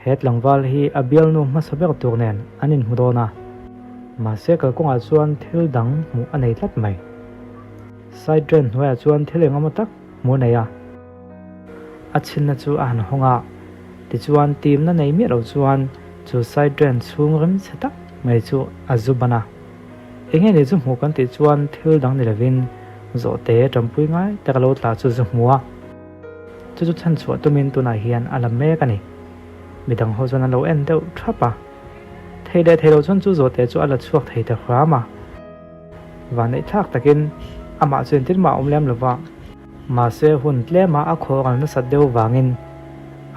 He tlangval hi a bialnu hmasa ber tur nen an inhmu dawn a, mahse kalkawngah chuan thil dang hmuh a nei tlat mai. Side drain hnuaiah chuan thil engemaw tak hmuh a nei a, a chhinna chu a han hawng a, tichuan timna nei miah lo chuan chu side drain chhung rim chhe tak mai chu a zu ban a. Enge ni chu hmuh kan tih chuan thil dang ni lovin zawhte tanpui ngai tak a lo tla chu zu hmu a. Chu chu chhan chhuah tumin tunah hian a la mek a ni. Midang ho chuan an lo en deuh thap a. Thei leh thei lo chuan chu zawhte chu a la chhuak thei ta hram a. Vanneih thlak takin amah chu entir mah a awm lem lo va. Mahse hun tlema a khawhral nasat deuh vangin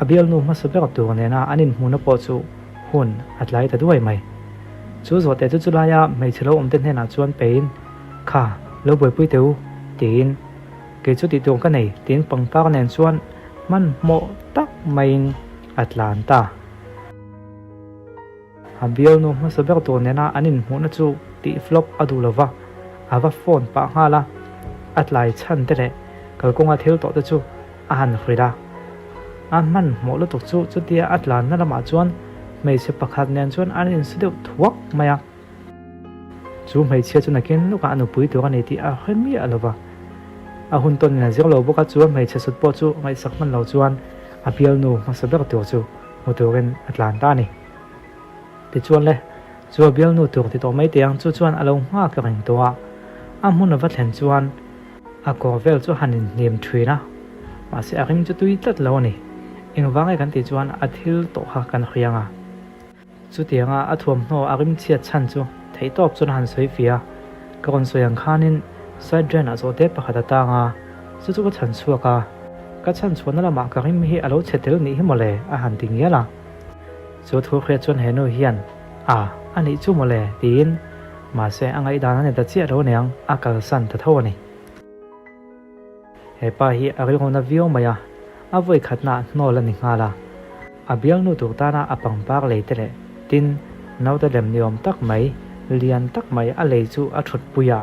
a bialnu hmasa ber tur nena an inhmuhna pawh chu hun a tlai ta duai mai. Chu zawhte chu chulaia hmeichhe lo awmte hnenah chuan peiin, Kha, lo buaipui teh u, tiin. Kei chu tih tur ka nei, tiin pangpar nen chuan hmanhmawh tak maiin a tlan ta. A bialnu hmasa ber tur nena an inhmuhna chu tih flop a duh lova, a va phone pah nghal a, a tlai chhan te leh kalkawnga thil tawh te chu a han hrilh a. A hmanhmawh lutuk chu chutia a tlanna lamah chuan hmeichhe pakhat nen chuan an insu deuh thuak mai a. Chu hmeichhia chu nakin lawkah a nupui tur a ni tih a hre miah lo va. A hun tawn in a zir lo bawk a, chu a hmeichhe sut pawh chu ngaihsak hman lo chuan a bialnu hmasa ber tur chu hmu turin a tlan ta a ni. Tichuan le, chu a bialnu tur ti tawh mai teh ang chu chuan a lo nghak reng tawh a, a hmun a va thlen chuan a kawr vel chu a han inhnim thin a, mahse a ring chu tui tlat lo a ni. Engvang e kan tih chuan a thil tawh kha kan hriang a. Chutianga a thuamhnaw a rimchhiat chhan chu theihtawp chuan a han sawi fia a, ka rawn sawi ang khanin side drain ah zawhte pakhat a tang a, chu chu ka chhan chhuak a, ka chhan chhuahna lamah ka rim hi a lo chhe tel nih hi mawle a han ti ngial a. Chu thu hriat chuan he nu hian a a nih chu mawle tiin mahse a ngaihdan a ni ta chiah lo aniang a kalsan ta tho a ni. He pa hi a rilru na viau mai a, a vawi khatna hnawl a ni nghal a. A bialnu tur tana a pangpar lei te leh tin naute lem ni awm tak mai, lian tak mai a lei chu a thut pui a,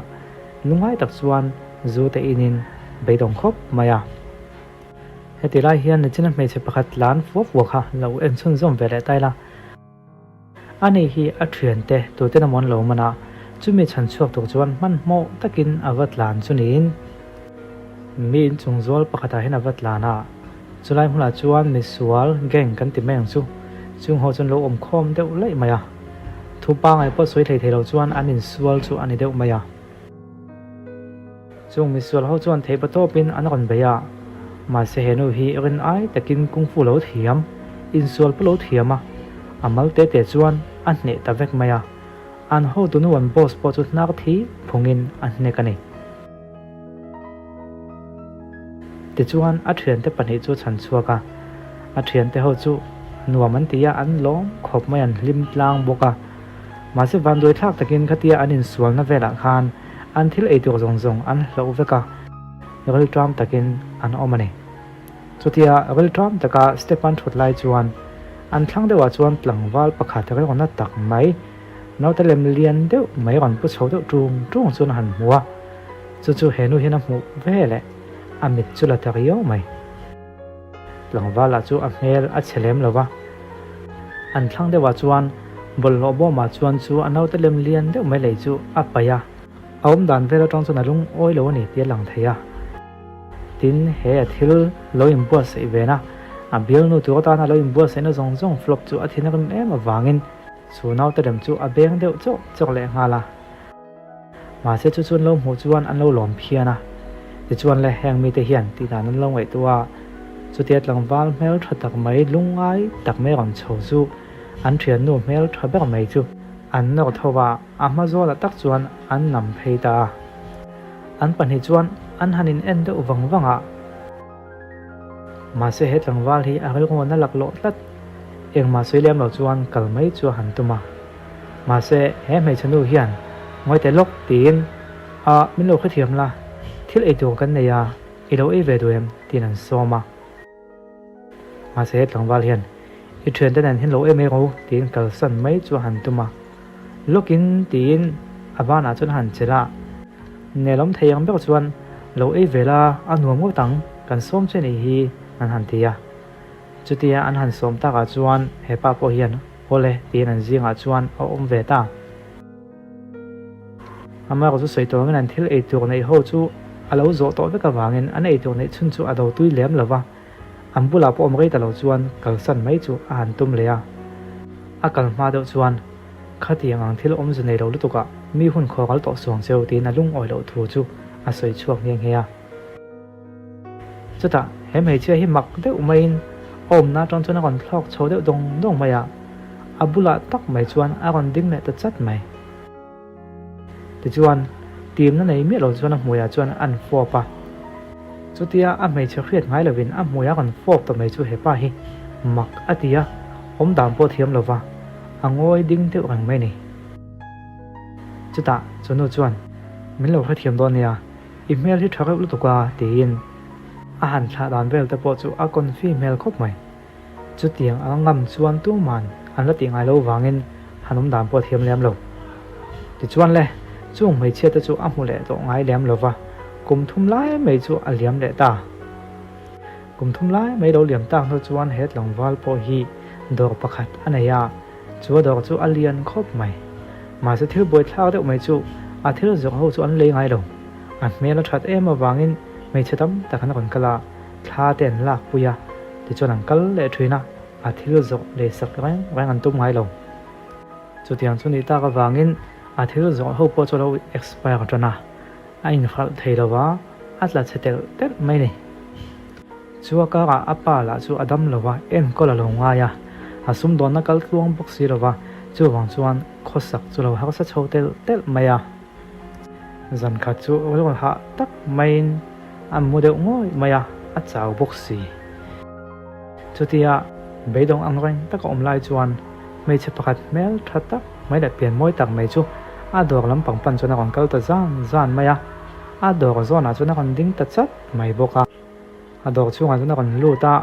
lungngai tak chuan zu te inin beidawng khawp mai a. Heti lai hian nichina hmeichhe pakhat tlan fuak fuak kha lo en chhunzawm ve leh ta ila. Ani hi a thiante tuten a mawn lo man a, chumi chhan chhuak tur chuan hmanhmawh takin a va tlan chu niin mi inchung zual pakhatah hian a va tlan a, chulai hmunah chuan misual gang kan ti mai ang chu, chung ho chuan lo awm khawm deuh laih mai a, thu pangai pawh sawi thei thei lo chuan an insual chu a ni deuh mai a. Chung misual ho chuan theih patawpin an rawn bei a, mahse he nu hi rin ai takin kungfu lo thiam, insual pawh lo thiam a, a mal te te chuan a hneh ta vek mai a, an hotunu an boss pawh chu hnar thi phungin a hnek a ni. Tichuan a thiante pahnih chu a chhan chhuak a, a thiante ho chu nuam an ti a, an lawm khawp mai, an hlim tlang bawk a. Mahse vanduai thlak takin khatia an insualna velah khan an thil ei tur zawng zawng an hloh vek a, rilṭam takin an awm a ni. Chutia rilṭam taka step an ṭhut lai chuan an thlang deuhah chuan tlangval pakhat rilruna tak mai, naute lem lian deuh mai rawn pu chho deuh ṭung ṭung chuan a han hmu a, chu chu he nu hian a hmuh veleh a mit chu la ta riau mai. Tlangvala chu a hmel a chhe lem lo va, an thlang deuhah chuan bawlhhlawh bawmah chuan chu a naute lem lian deuh mai lei chu a paih a, a awm dan vel atang chuan a lungawi lo a ni tih a lang thei a. Tin, he a thil lo inbuatsaih ven a, a bialnu tur atana lo inbuatsaihna zawng zawng flop chu a thin a rim em avangin chu naute lem chu a beng deuh chawk chawk leh nghal a. Mahse chu chuan lo hmuh chuan an lo lawm phian a, tichuan le heng mite hian tih dan an lo ngaihtuah a, chutia tlangval hmel tha tak mai lungngai tak mai rawn chho chu an thiannu hmel tha ber mai chu an nawr tho a, a hma zawlah tak chuan an nam phei ta a. An pahnih chuan an han in en deuh vang vang a. Mahse he tlangval hi a rilruan a laklawh tlat, engmah sawi lem lo chuan kal mai chu a han tum a. Mahse he hmeichhe nu hian ngawi teh lawk tiin a min lo hrethiam la, thil ei tur kan nei a, i lo ei ve duh em? tiin an sawm a. Mahse he tlangval hian i thiante nen hian lo ei mai rawh u tiin kalsan mai chu a han tum a. Lawkin tiin a banah chuan a han chelh a, nelawm thei ang ber chuan lo ei ve la a nuam ngawt ang, kan sawm che nih hi an han ti a. Chutia an han sawm takah chuan he pa pawh hian Awle tiin an zingah chuan a awm ve ta. Amaherawhchu sawi tur angin an thil ei tur neih ho chu a lo zawh tawh vek avangin an ei tur neih chhun chu a do tui lem lo va, an bulah pawh awm rei ta lo chuan kalsan mai chu a han tum leh a. A kal hma deuh chuan khatiang ang thil awmze nei lo lutukah mi hun khawral tawh suang cheu tiin a lungawi loh thu chu a sawi chhuak nghe nghe a. Chutah he hmeichhia hi mak deuh maiin a awmna atang chuan a rawn thlawk chho deuh dawng dawng mai a, a bulah tak mai chuan a rawn ding leh ta chat mai. Tichuan, timna nei miah lo chuan a hmuiah chuan an fawp a. Chutia a hmeichhe hriat ngai lovin a hmuiah a rawn fawp ta mai chu hepa hi mak a ti a, awm dan pawh thiam lova a ngawi ding deuh reng mai a ni. Chutah chunu chuan, Min lo hrethiam dawn nia, I hmel hi tha reuh lutuk a, tiin a han thlah dan vel te pawh chu a confi hmel khawp mai. Chutiang a ngam chuan tuman an la tih ngai lo vangin han awm dan pawh a thiam lem lo. Tichuan le, chung hmeichhia te chu a hmu leh tawh ngai lem lo va, kum thum lai mai chu a liam leh ta. Kum thum lai mai lo liam tak hnu chuan he tlangval pawh hi dawr pakhat a nei a, chu a dawr chu a lian khawp mai. Mahse thil buaithlak deuh mai chu a thil zawrh ho chu an lei ngai lo. A hmel a that em avangin hmeichhe tam tak an rawn kal a, thla te an lak pui a, tichuan an kal leh thin a, a thil zawrh leisak reng reng an tum ngai lo. Chutiang chu nih tak avangin a thil zawrh ho pawh chu a lo expire tan a, a inhralh thei lo va, a tla chhe telh telh mai ni. Chu a karah a pa lah chu a dam lo va, enkawl a lo ngai a, a sumdawnna kal tluang bawk si lo va, chuvang chuan khawsak chu lo harsa chho telh telh mai a. Zan khat chu rilru hah tak maiin a mu deuh ngawih mai a, a chau bawk si. Chutia beidawng ang reng taka awm lai chuan hmeichhe pakhat hmel tha tak mai leh pian mawi tak mai chu a dawr lampang pan chuan a rawn kal ta zan zan mai a, a dawr zawnah chuan a rawn ding ta chat mai bawk a. A dawr chhungah chuan a rawn lut a.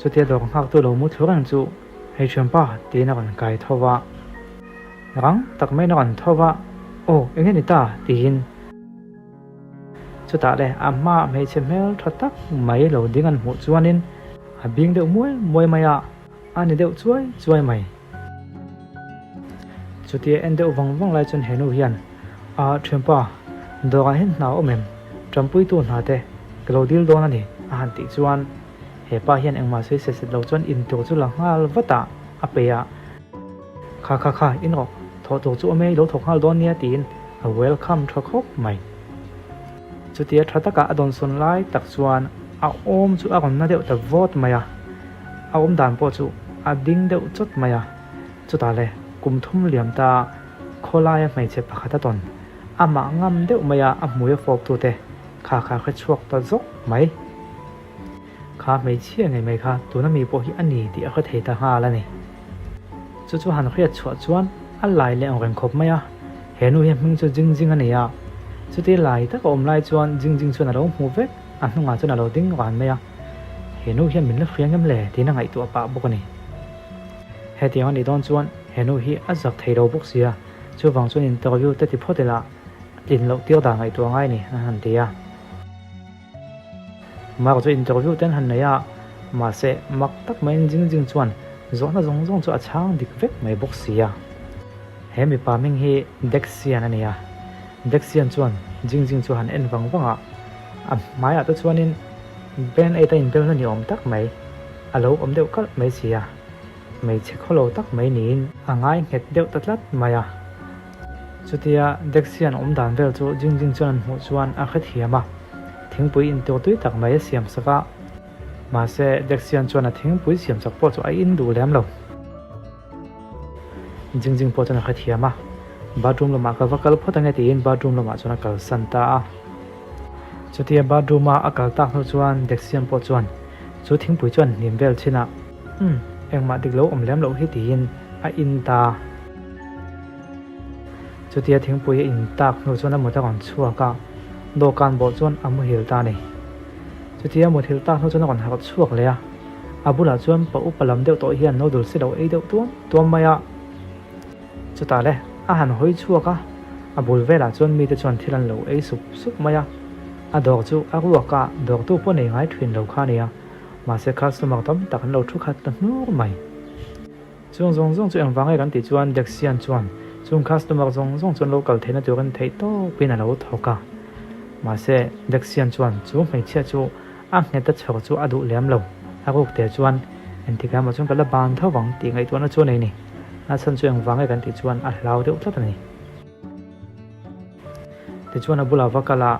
Chutia dawr nghaktu lo mu thlu reng chu hei thianpa tiin a rawn kai tho va, rang tak maiin a rawn tho va, Aw eng nge ni ta? tiin chutah le a hmaah hmeichhe hmel tha tak mai lo ding an hmuh chuanin a bing deuh muai muai mai a, a ni deuh chuai chuai mai. Chutia en deuh vang vang lai chuan he nu hian, A thianpa, dawrah hian hna awm em? Ṭampuitu hna te ka lo dil dawn a ni, a han tih chuan he pa hian engmah sawi set set lo chuan in tur chu la nghal vat a, a peih a. Kha kha kha, in rawh, thawh tur chu awm e, i lo thawk nghal dawn nia tiin a welcome tha khawp mai. Chutia tha taka a dawnsawn lai tak chuan a awm chu a rawn na deuh ta vawt mai a. A awm dan pawh chu a ding deuh chawt mai a, chutah le kum thum liam ta khawlaia hmeichhe pakhat a tawn, amah ngam deuh mai a a hmui a fawp tute kha kha hre chhuak ta zawk mai. Kha hmeichhia ngei mai kha tuna mi pawh hi a ni tih a hre thei ta nghal a ni. Chu chu han hriat chhuah chuan a lai leh ang reng khawp mai a, he nu hi a hming chu Jing Jing a ni a, chuti lai taka awm lai chuan Jing Jing chuan a lo hmu vek, a hnungah chuan a lo ding ran mai a. He nu hian min la hria ngem le tiin a ngaihtuah pah bawk a ni. Hetiang a nih dawn chuan he nu hi a zak thei lo bawk sia, chuvang chuan interview te ti phawt ila tlin loh tir dan ngaihtuah ngai a ni an han ti a. Mark chu interview te an han nei a, mahse mak tak maiin Jing Jing chuan zawhna zawng zawng chu a chhang dik vek mai bawk sia. He mipa hming hi Dexian a ni a, Dexian chuan Jing Jing chu han en vang vang a, a hmaiah te chuanin Band aid a inbelna ni awm tak mai a lo awm deuh kalh mai si a, hmeichhe khawlo tak mai niin a ngai nghet deuh ta tlat mai a. Chutia Dexian awm dan vel chu Jing Jing chuan an hmuh chuan a hrethiam a, thingpui intur tui tak mai a siam sak a. Mahse Dexian chuan a thingpui siam sak pawh chu a in duh lem lo. Jing Jing pawh chuan a hrethiam a, bathroom lamah ka va kal phawt ange tiin bathroom lamah chuan a kalsan ta a. Chutia bathroom a a kal tak hnu chuan Dexian pawh chuan chu thingpui chuan hnim vel chhin a, Umm, engmah dik lo awm lem loh hi tiin a in ta. Chutia thingpui a in tak hnu chuan a mut a rawn chhuak a, dawhkan bawh chuan a muhil ta a ni. Chutia muthilh tak hnu chuan a rawn harh chhuak leh a, a bulah chuan pa upa lam deuh tawh hian noodles si lo ei deuh tuam tuam mai a. Chutah le, a han hawi chhuak a, a bul velah chuan mite chuan thil an lo ei sup sup mai a. A dawr chu a ruak a, dawrtu pawh nei ngai thin lo kha a ni a. Mahse customer tam tak an lo thu khat ta hnur mai. Chung zawng zawng chu engvang nge kan tih chuan Dexian chuan chung customer zawng zawng chu an lo kal theihna turin theih tawpin a lo thawk a. Mahse Dexian chuan chu hmeichhia chu a nghet a chhawr chu a duh lem lo. A ruk te chuan engtikah emaw chuan ka la ban tho vang tih ngaihtuahna chu a nei ni. A chhan chu engvang nge kan tih chuan a hlau deuh tlat a ni. Tichuan a bulah va kal a,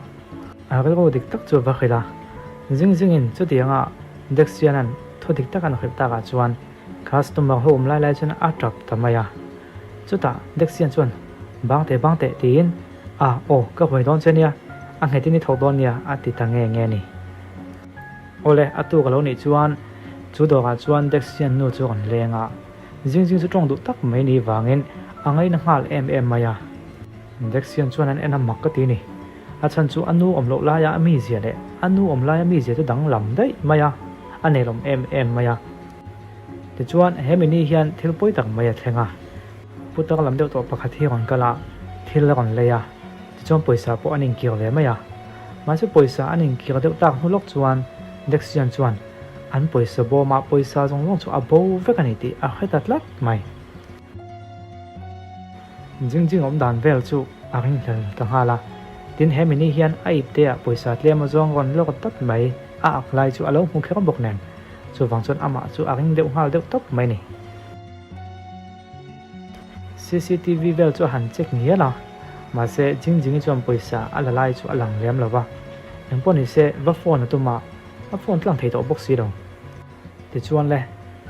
a rilru dik tak chu a va hrilh a. Zing zingin chutianga Dexian-a'n thu dik tak an hrilh takah chuan Customer ho awm lai lai chuan a tap ta mai a. Chutah Dexian chuan, Bang teh, bang teh, tiin, A, aw, ka huai dawn che nia, a nghetin i thawk dawn nia, a ti ta nge nge a ni. Awle, a tuk a lo nih chuan chu dawrah chuan Dexian nu chu a rawn leng a. Zing zing chu tawng duh tak mai ni vangin a ngaina nghal em em mai a. Dexian chuan an en a mak ka ti ni. A chhan chu a nu awm loh laia a mizia leh a nu awm laia mizia chu danglam daih mai a, a nelawm em em mai a. Tichuan he mini hian thil pawi tak mai a thleng a, putar lam deuh tawh pakhat hi a rawn kal a, thil a rawn lei a, tichuan pawisa pawh an inkir ve mai a. Mahse pawisa an inkir deuh tak hnu lawk chuan Dexian chuan an pawisa bawmah pawisa zawng zawng chu a bo vek a ni tih a hre ta tlat mai. Jing Jing awm dan vel chu a ringhlel ta nghal a, tin he mini hian a ipte ah pawisa tlem a zawng rawn lawk tawp mai, a ak lai chu a lo hmu kher bawk nen, chuvang chuan amah chu a ring deuh nghal deuh tawp mai ni. CCTV vel chu a han check ngial a, mahse Jing Jingi chuan pawisa a la lai chu a lang lem lo va, engpawh nise va phone a tum a, a phone tlang thei tawh bawk si lo. Tichuan le,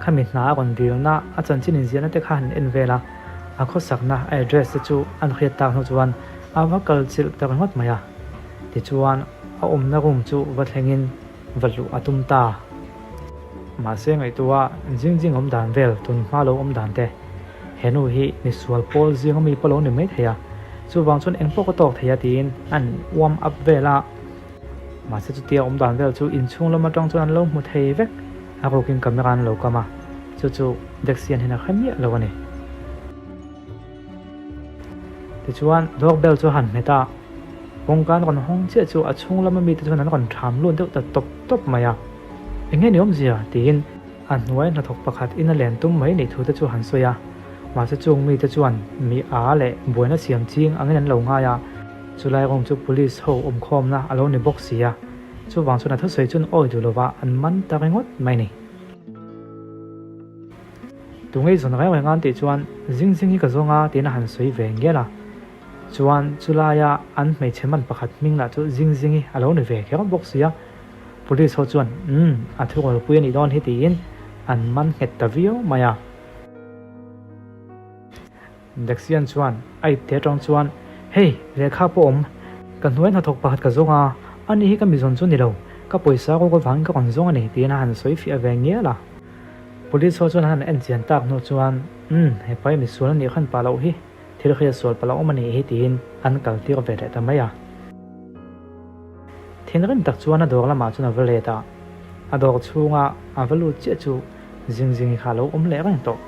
khami hna a rawn dilna, a chanchin inziahna te kha han en vel a, a khawsakna, a address te chu an hriat tak hnu chuan a va kal chilh ta ringawt mai a. Tichuan, a awmna room chu va thlengin va luh a tum ta. Mahse ngaihtuah zing zing awm dan vel, tun hma lo awm dan te, he nu hi misual pawl zing ami pawh lo ni mai thei a, chuvang chuan engpawh ka tawk thei a tiin an warm up vel a. Mahse chutia awm dan vel chu inchhung lam atang chuan an lo hmu thei vek, a rukin camera an lo kam a, chu chu Dexian hian a hre miah lo a ni. Tichuan door bell chu a han hmet a, kawngka an rawn hawng chiah chu a chhung lama mite chuan an rawn tham lut deuh ta tawp tawp mai a, Eng nge ni awmzia? tiin a hnuai hnathawk pakhat in a len tum mai nih thu te chu han sawi a, mahse chung mite chuan mi a leh buaina siam ching angin an lo ngai a, Chulai room chu police ho awmkhawmna a lo ni bawk si a, chuvang chuan a thusawi chuan awi duh lova an man ta ringawt mai ni. Tungei zawn reng reng an tih chuan zing zing hi ka zawng a tiin a han sawi ve ngial a, chuan chulaia an hmeichhe man pakhat hming lah chu zing zing hi a lo ni ve kher bawk si a, police ho chuan umm a thurualpui a nih dawn hi tiin an man nghet ta viau mai a. Dexian chuan a ipte atang chuan, Hei, lehkha pawh awm. Ka hnuai hnathawk pakhat ka zawng a, ani hi ka mi zawn chu ni lo, ka pawisa ruk avangin ka rawn zawng a ni, tiin a han sawi fiah ve ngial a. Police ho chuan an han en chian tak hnu chuan, Umm, hepa hi misual a nih khan pah loh hi, thil hriat sual palh a awm a nih hi, tiin an kal tir ve leh ta mai a. Thinrim tak chuan a dawr lamah chuan a va let a, a dawr chhunga a va lut chiah chu Zingzingi kha a lo awm leh reng tawh.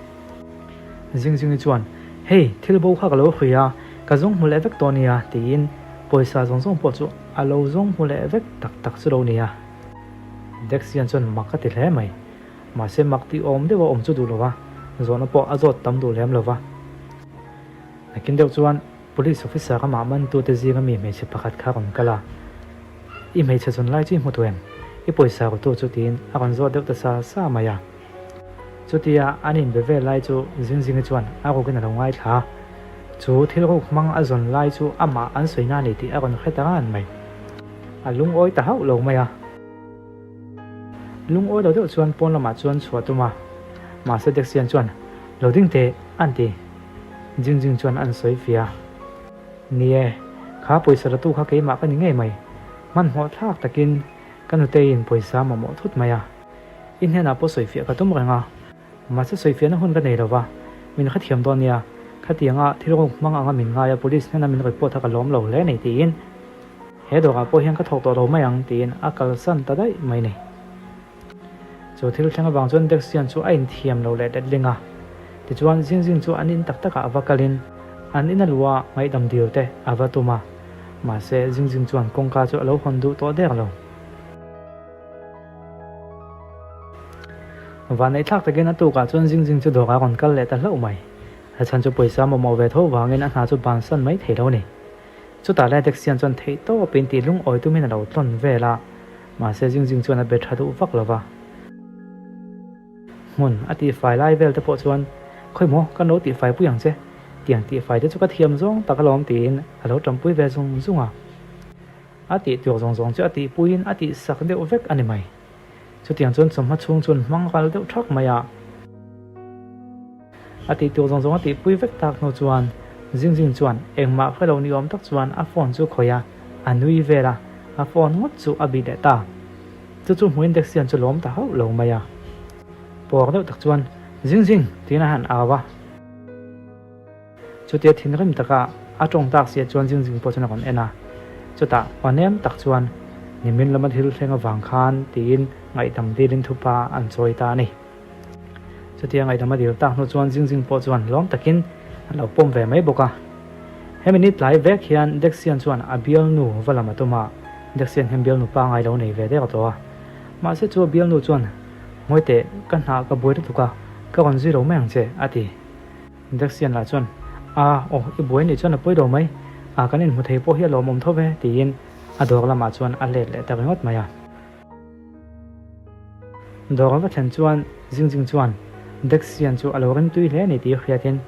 Zingzingi chuan, Hei, thil bo kha ka lo hrui a, ka zawng hmu leh vek tawh nia, tiin pawisa zawng zawng pawh chu a lo zawng hmu leh vek tak tak chu lo nia. Dexian chuan mak a ti hle mai. Mahse mak tih awm deuh a awm chu duh lo va, zawhna pawh a zawt tam duh lem lo va. Nakin deuh chuan Police officer amah mantute zinga mi hmeichhe pakhat kha a rawn kal a, I hmeichhe zawn lai chu i hmu tawh em? I pawisa rutu chu tiin a rawn zawt deuh ta sa sa mai a. Chutia an inbe vel lai chu Zingzingi chuan a rukin a lo ngaithla a, chu thil ruk hmang a zawn lai chu amah an sawi na a ni tih a rawn hre ta ran mai. A lungawi ta hauh lo mai a. Lungawi lo deuh chuan pawn lamah chuan chhuah tum a, mahse Dexian chuan, Lo ding teh, an ti. Jingjing chuan an sawi fiah a. Ni e, kha pawisa latu kha keimah ka ni ngei mai. Hmanhmawh thlak takin ka nuteiin pawisa mamawh thut mai a. I hnenah pawh sawifiah ka tum reng a, mahse sawifiahna hun ka nei lo va, min hrethiam dawn nia, khatianga thil ruk hmang anga min ngai a police hnena min report a ka lawm lo hle nei tiin he dawrah pawh hian ka thawk tawh lo mai ang tiin a kalsan ta daih mai ni. Chu thil thleng avang chuan Dexian chu a inthiam lo leh letling a, tichuan zing zing chu an in tak takah a va kalin an in a luh a ngaihdam dil te a va tum a, mahse zing zing chuan kawngka chu a lo hawn duh tawh der lo. Vanneih thlak takin a tukah chuan Zing Zing chu dawrah a rawn kal leh ta hlauh mai. A chhan chu pawisa mamawh ve tho vangin a hna chu bansan mai thei lo a ni. Chutah le Dexian chuan theih tawpin tih lungawi tumin a lo tlawn vel a, mahse Zing Zing chuan a be tha duh vak lo va. Hmun a tihfai lai vel te pawh chuan, Khawi maw, kan lo tihfai pui ang che, tiang tihfai te chu ka thiam zawng tak alawm tiin a lo tanpui ve zung zung a. A tih tur zawng zawng chu a tihpuiin a tihsak deuh vek a ni mai. Chutiang chuan chawhma chhung chuan hmang ral deuh thak mai a. A tih tur zawng zawng a tihpui vek tak hnu chuan Zing Zing chuan engmah hre lo ni awm tak chuan a phone chu khawih a, a nui vel a, a phone ngawt chu a bih leh ta. Chu chu hmuin Dexian chu lawm ta hauh lo mai a. Pawr deuh tak chuan Zing Zing tiin a han au a. Chutia thinrim taka a tawng tak siah chuan Zing Zing pawh chuan a rawn en a, chutah aw nem tak chuan nimin lama thil thleng avang khan tiin ngaihdam dilin thupa an chawi ta a ni. Chutia ngaihdam a dil tak hnu chuan Zing Zing pawh chuan lawm takin a lo pawm ve mai bawk a. Hemi ni tlai vek hian Dexian chuan a bialnu va lam a tum a, Dexian hian bialnu pangai lo nei ve deuh tawh a. Mahse chu a bialnu chuan, Ngawi teh, ka hnah ka buai lutuk a, ka rawn zui lo mai ang che, a ti. Dexian lah chuan, A, aw, i buai nih chuan a pawi lo mai, a, kan inhmu thei pawh hi a lawmawm tho ve, tiin a dawr lamah chuan a let leh ta ringawt mai a. Dawr a va thlen chuan Zing Zing chuan Dexian chu a lo rim tui hle a ni tih hriatin,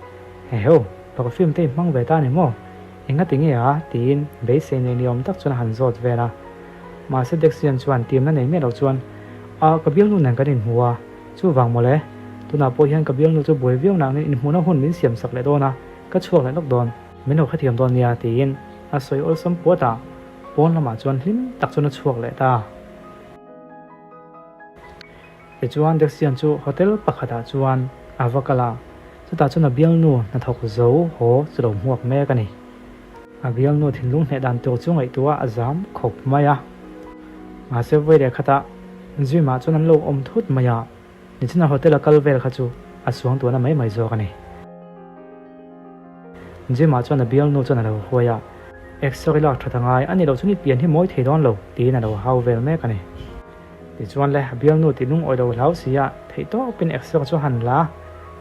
Heheu, perfume te i hmang ve ta a ni maw? Engati nge a? tiin beisei nei ni awm tak chuan a han zawt vel a. Mahse Dexian chuan timna nei miah lo chuan, A, ka bialnu nen kan inhmu a, Chuvang mawle, tunah pawh hian ka bialnu chu buai viau nangin inhmuhna hun min siam sak leh dawn a, ka chhuak leh lawk dawn, min lo hrethiam dawn nia tiin a sawi awlsam puat a, pawn lamah chuan hlim tak chuan a chhuak leh ta. Tichuan Dexian chu hotel pakhatah chuan a va kal a, chutah chuan a bialnu hnathawk zo haw chu lo hmuak mek a ni. A bialnu thinlung hneh dan tur chu ngaihtuah a zam khawp mai a. Mahse vawi leh khatah Zimah chuan an lo awm thut mai a, nichina hotel a kal vel kha chu a suang tuahna mai mai zawk a ni. Zimah chuan a bialnu chuan a lo huai a, X-ray lak that a ngai, a ni loh chuan i pian hi mawi thei dawn lo, tiin a lo hau vel mek a ni. Tichuan le, a bialnu tih lungawi lo hlau si a, theihtawpin X-ray chu a han la a,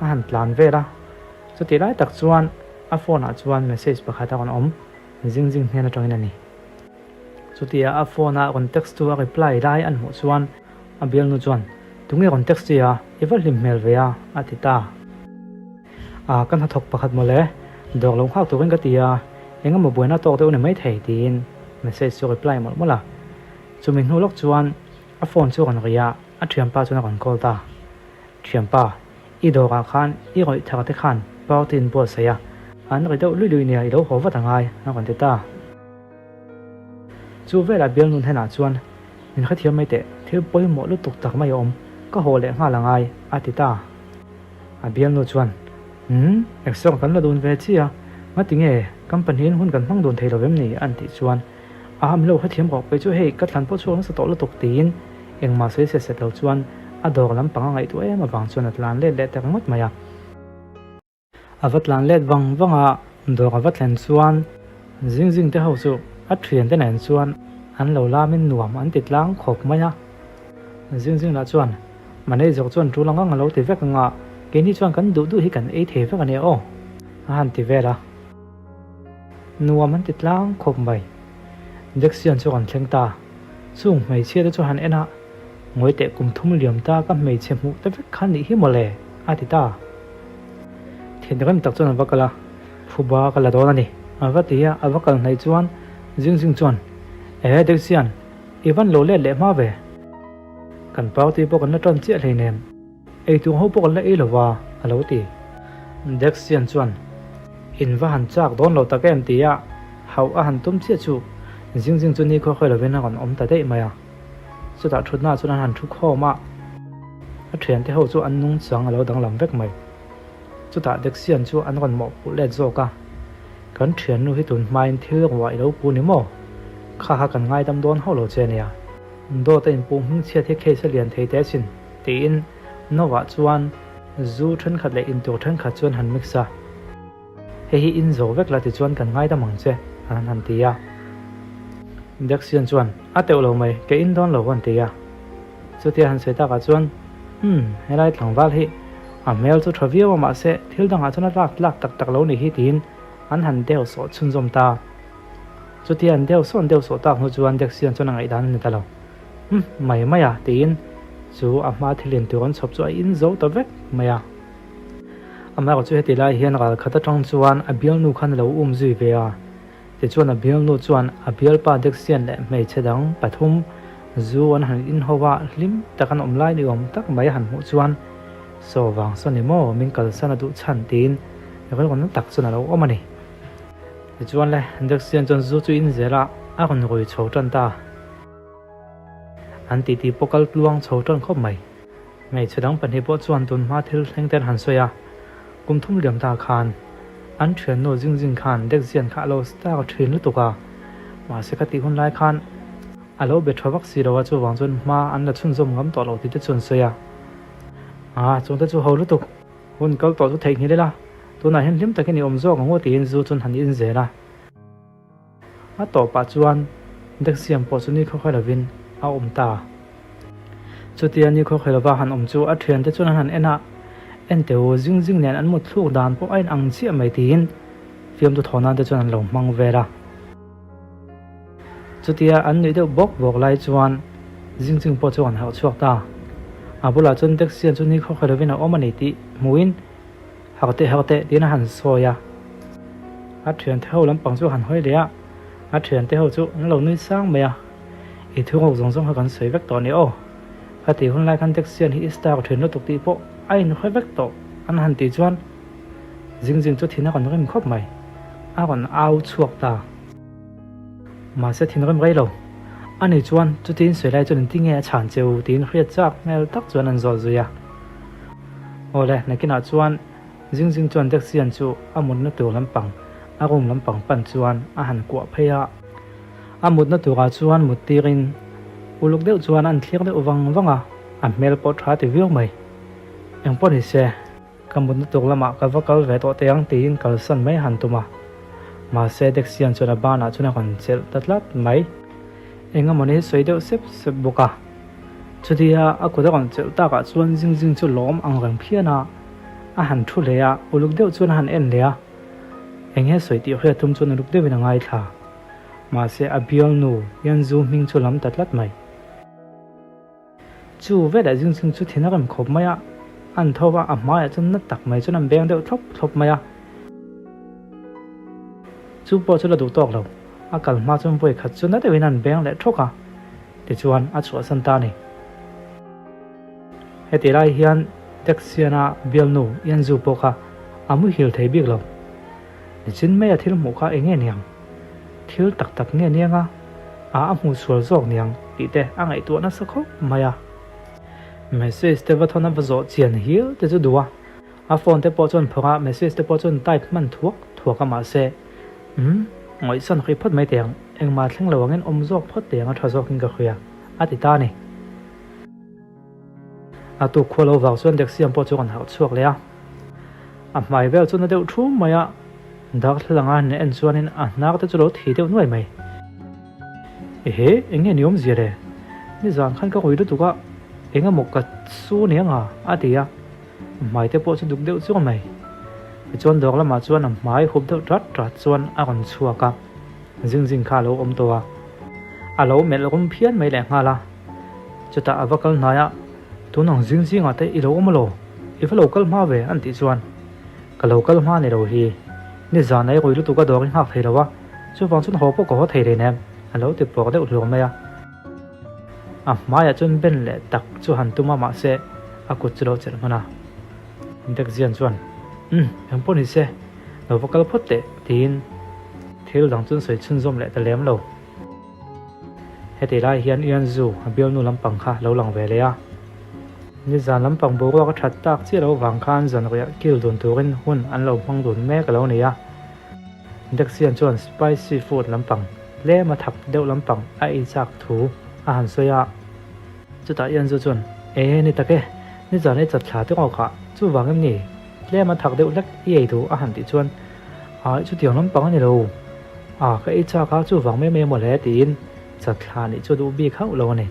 a han tlan vel a. Chutih lai tak chuan a phone ah chuan message pakhat a rawn awm zing zing hnen atangin a ni. Chutia a phone a rawn text tu a reply lai an hmuh chuan a bialnu chuan, Tunge rawn text chi a, i va hlim hmel ve a, a ti ta. A, ka hnathawk pakhat mawle, dawr lo nghak turin ka ti a, engemaw buaina tawk deuh a ni maithei tiin message chu reply mawlh mawlh a. Chumi hnu lawk chuan a phone chu a rawn ri a, a thianpa chuan a rawn call ta. Thianpa, I dawrah khan i rawih thar te khan party in buatsaih a, an ri deuh lui lui nia i lo haw vat angai, a rawn ti ta. Chu velah bialnu hnenah chuan, Min hrethiam mai teh, thil pawimawh lutuk tak mai a awm, ka haw leh nghal angai, a ti ta. A bialnu chuan, Umm, exer kan la dun ve chi a, ngati nge kan pahnihin hun kan hmang dun thei lo vem ni? an tih chuan, A min lo hrethiam rawh, kei chu hei ka thlan pawh chhuak nasa tawh lutuk tiin engmah sawi set set lo chuan a dawr lampang a ngaihtuah em avang chuan a tlan let leh ta ringawt mai a. A va tlan let vang vang a, dawr a va thlen chuan zing zing te ho chu a thian te nen chuan an lo lamin nuam an ti tlang khawp mai a. Zing zing lah chuan manager chuan tul ang ang a lo ti vek ang a, keini chuan kan duh duh hi kan ei thei vek a nia aw a han ti vel a. Nuam an ti tlang khawp mai. Dexian chu kan thleng ta. Chung hmeichhia te chu han en a, Ngawi teh kum thum liam ta ka hmeichhe hmuh te vek kha nih hi mawle, a ti ta. Thinrim tak chuan a va kal a, Phuba ka la dawn a ni, a va ti a, a va kal hnaih chuan Zing Zing chuan, Ehe Dexian, i van lo let leh hma ve. Kan party pawh kan la tan chiah hleinem. Eitur ho pawh kan la ei lo va, a lo ti. Dexian chuan, In va han chak dawn lo tak em? tia hauh a han tum chiah chu zing zing chu nikhua khawi lovin a rawn awm ta daih mai a. Chutah thutnaah chuan an han thu khawm a, a thiante ho chu an nungchang a lo danglam vek mai. Chutah Dexian chu an rawn mawhpuh let zawk a, Kan thiannu hi tun hmain thil ruah i lo pu ni maw? Kha kha kan ngaidam dawn hauh lo che nia. Dawt a inpuh hmingchhiat hi case a lian thei teh asin. Tiin Noah chuan zu thenkhat leh intur thenkhat chuan han mix a, Hei hi in zo vek la tichuan kan ngaidam ang che, an han ti a. Dexian chuan, A teuh lo mai, ka in dawn lo an ti a. Chutia han sawi takah chuan. Umm, helai tlangval hi a hmel chu tha viau a mahse thil dangah chuan a lak tlak tak tak lo ni hi tiin an han deuh sawh chhunzawm ta. Chutia an deuh sawh an deuh sawh tak hnu chuan Dexian chuan a ngaihdan a ni ta lo. Umm, mai mai a tiin chu a hma thil in tur an chhawp chu a in zo ta vek mai a. Amaherawhchu chu heti lai hian ral khat atang chuan a bialnu khan a lo um zui ve a. Tichuan a bialnu chuan a bialpa Dexian leh hmeichhe dang pathum zu an han in ho a, hlim tak an awm lai ni awm tak mai a han hmuh chuan, Saw vang saw ni maw, min kalsan a duh chhan tiin rilru tak chuan a lo awm a ni. Tichuan le, Dexian chuan zu chu in zel a, a rawn rui chho tan ta. An titi pawh kal tluang chho tan khawp mai. Hmeichhe dang pahnih pawh chuan tun hma thil thleng te an han sawi a, kum thum liam ta khan an thiannu zing zing khan Dexian kha a lo star thin lutuk a, mahse ka tih hun lai khan a lo be tha vak si lo a, chuvang chuan hma an la chhunzawm ngam tawh lo tih te chu an sawi a. Aa, chung te chu ho lutuk, hun kal tawh chu theihnghilh ila, tunah hian hlim takin i awm zawk ang u tiin zu chuan han in zel a. A tawpah chuan Dexian pawh chu nikhawkhawi lovin a awm ta. Chutia nikhawkhawi lova han awm chu a thiante chuan an han en a, Enteh u, zing zing nen an mut thluk dan pawh a inang chiah mai tiin fiamtu thaw nan te chuan an lo hmang vel a. Chutia an nuih deuh bawk bawk lai chuan zing zing pawh chu an harh chhuak ta. A bulah chuan Dexian chu nikhawkhawi lovin a awm a ni tih hmuhin, Harh teh harh teh tiin a han sawi a, a thiante ho lampang chu a han hawi leh a, a thiante ho chu an lo nui sang mai a, I thu ngawk zawng zawng kha kan sawi vek tawh a ni aw, ka tih hun lai khan taxi an hi i star thin lutuk tih pawh a inhre vek tawh an han tih chuan zing zing chu thin a rawn rim khawp mai, a rawn au chhuak ta. Mahse thinrim rei lo, ani chuan chutin sawi lai chuan engtin nge a chhan che u tiin hriat chak hmel tak chuan an zawt zui a. Awle, nakinah chuan zing zing chuan Dexian chu a mutna tur lampang, a room lampang pan chuan a han kuah phei a. A mutna turah chuan mut tirin uluk deuh chuan an thlir deuh vang vang a, a hmel pawh tha ti viau mai. Engpawh ni se, ka mutna tur lamah ka va kal ve tawh teh ang tiin kalsan mai a han tum a. Mahse, Dexian chuan a banah chuan a rawn chelh ta tlat mai. Engemawni hi sawi deuh sep sep bawk a. Chutia a kut a rawn chelh takah chuan zing zing chu lawm ang reng phian a, a han thu leh a, uluk deuh chuan a han en leh a, eng he sawi tih hriat tum chuan uluk deuhin a ngaithla. Mahse a bialnu Yanzu hming chu lam ta tlat mai. Chu velah zing zing chu thin a rem khawp mai a, an tho va, a hmaiah chuan na tak mai chuan an beng deuh thlawp thlawp mai a. Chu pawh chu la duh tawk lo, a kal hma chuan vawi khat chu na deuhin an beng leh thawk a. Tichuan a chhuahsan ta a ni. Heti lai hian Dexian-a bialnu Yanzu pawh kha a muhil thei bik lo. Nichin maia thil hmuh kha eng nge niang? Thil tak tak nge niang a? A a hmuh sual zawk niang tih te a ngaihtuah nasa khawp mai a. Message te va thawn a va zawh chian hial te chu duh a. A phone te pawh chuan phawrh a, message te pawh chuan type hman thuak thuak a mahse Umm, ngawihsan hrui phawt mai teh ang, engmah thleng lo angin awm zawk phawt teh ang a tha zawkin ka hria, a ti ta a ni. A tuk khua lo vang chuan Dexiam pawh chu a rawn harh chhuak leh a, a hmai vel chu na deuh thum mai a, darthlalang a han en chuanin a hnar te chu lo thi deuh nuai mai. Ehe, eng nge ni awmzia le? Nizan khan ka rui lutuk a, eng emaw ka su nia nga, a ti a. A hmai te pawh chu duk deuh chuang mai. Tichuan dawr lamah chuan a hmai hup deuh tat tat chuan a rawn chhuak a, zing zing kha a lo awm tawh a. A lo melh rum phian mai leh nghal a. Chutah a va kal hnai a, Tun ang zing zingah te i lo awm alaw? I va lo kal hma ve an tih chuan, Ka lo kal hma ni lo hi. Nizan a i rui lutuk a dawr i nghak thei lo a, chuvang chuan haw pawh ka haw thei rei nem a lo ti pawr deuh hluar mai a. A hmaiah chuan ben leh tak chu han tum a mahse a kut chu lo chelh hman a. Dekzian chuan, Umm, eng pawh ni se, lo va kal phawt teh, tiin thil dang chuan sawi chhunzawm leh ta lem lo. Heti lai hian Ianzu a bialnu lampang kha lo lang ve leh a. Nizan lampang boruak a that tak chiah loh vang khan zanriah kil dun turin hun an lo hmang dun mek a lo ni a. Dexian chuan spicy food lampang tlem a thak deuh lampang a ei chak thu a han sawi a. Chutah Ianzu chuan, E, ni tak e, nizan ei chat thla te ngawk ah, chuvang em ni? Tlem a thak deuh hlek i ei duh a han tih chuan, Aih, chutiang lampang a ni lo. A, ka ei chak a, chuvang mai mai emaw le tiin chat thla nih chu a duh bik hauh lo a ni.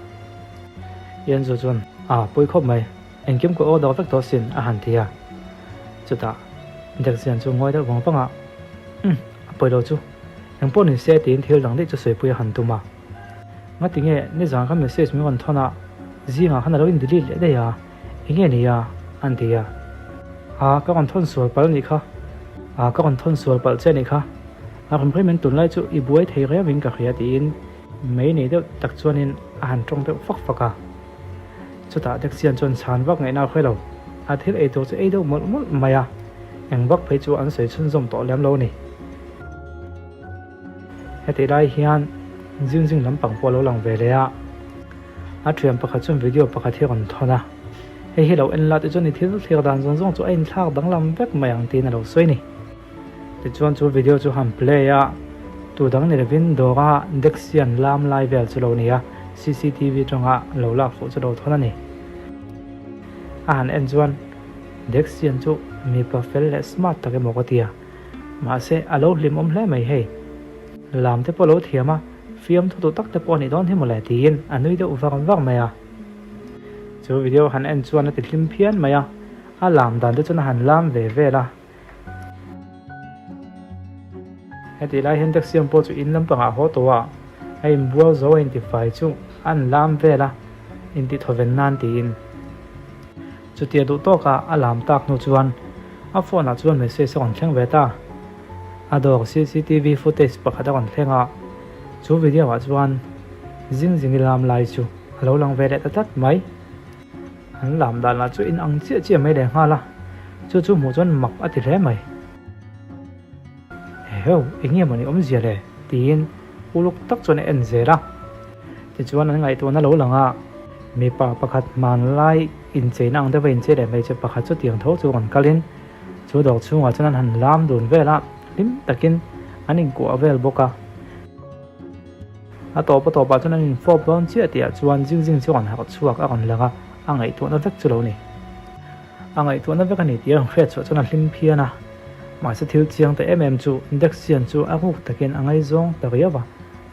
Ianzu chuan, A, pawi khawp mai. Engkim ka order vek tawh sin, a han ti a. Chutah Dexian chu ngawi deuh vang vang a, Umm, a pawi lo chu. Engpawh ni se tiin thil dang daih chu sawipui a han tum a. Ngati nge nizan khan message min rawn thawn a, zingah khan a lo in delete leh daih a, enge ni a? an ti a. Aa, ka rawn thawn sual palh nih kha. Aa, ka rawn thawn sual palh che nih kha. A rawn phei men tunlai chu i buai thei riauin ka hria tiin mei nei deuh tak chuanin a han tawng deuh fak fak a. Chutah Dexian chuan chhan vak ngaihna a hre lo. A thil ei tur chu ei deuh mawlh mawlh mai a, eng vak phei chu an sawi chhunzawm tawh lem lo a ni. Hetih lai hian zing zing lampang pawh a lo lang ve leh a, a thian pakhat chuan video pakhat hi a rawn thawn a, hei hi lo en la tichuan i thil thlir dan zawng zawng chu a inthlak danglam vek mai ang tiin a lo sawi a ni. Tichuan chu video chu han play a, tu dang ni lovin dawra Dexian lam lai vel chu lo ni a, cctv atanga lo lak fuh chu lo thawn a ni. A han en chuan Dexian chu mipa fel leh smart tak emaw ka ti a, mahse a lo hlimawm hle mai hei. Lam te pawh a lo thiam a, fiamthu duh tak te pawh a nih dawn hi mawle tiin a nui deuh vak vak mai a. Chu video han en chuan a ti hlim phian mai a, a lam dan te chuan a han lam ve vel a. Hetih lai hian taxi pawh chu in lampangah a haw tawh a, a inbual zo a intifai chu a an lam vel a, intihthawven nan tiin. Chutia duh tawka a lam tak hnu chuan a phone ah chuan message a rawn thleng ve ta. A dawr cctv footage pakhat a rawn thleng a, chu video ah chuan zing zingi lam lai chu a lo lang ve leh ta tlat mai. An lam dan lah chu in ang chiah chiah mai leh nghal a, chu chu hmuh chuan mak a ti hle mai. Eheu, eng nge mawni awmzia le? tiin uluk tak chuan a en zel a. Tichuan an ngaihtuahna lo lang a, mipa pakhat hmanlai incheina ang deuha inchei leh hmeichhe pakhat chu tiang tho chu rawn kalin chu dawr chhungah chuan an han lam dun vel a, hlim takin an inkuah vel bawk a. A tawp a tawpah chuan an infawp dawn chiah tihah chuan zing zing chu a rawn harh chhuak a rawn lang a, a ngaihtuahna vek chu lo ni. A ngaihtuahna vek a ni tih a rawn hriat chhuah chuan a hlim phian a, mahse thil chiang ta em em chu Dexian chu a ruk takin a ngaizawng ta riau a,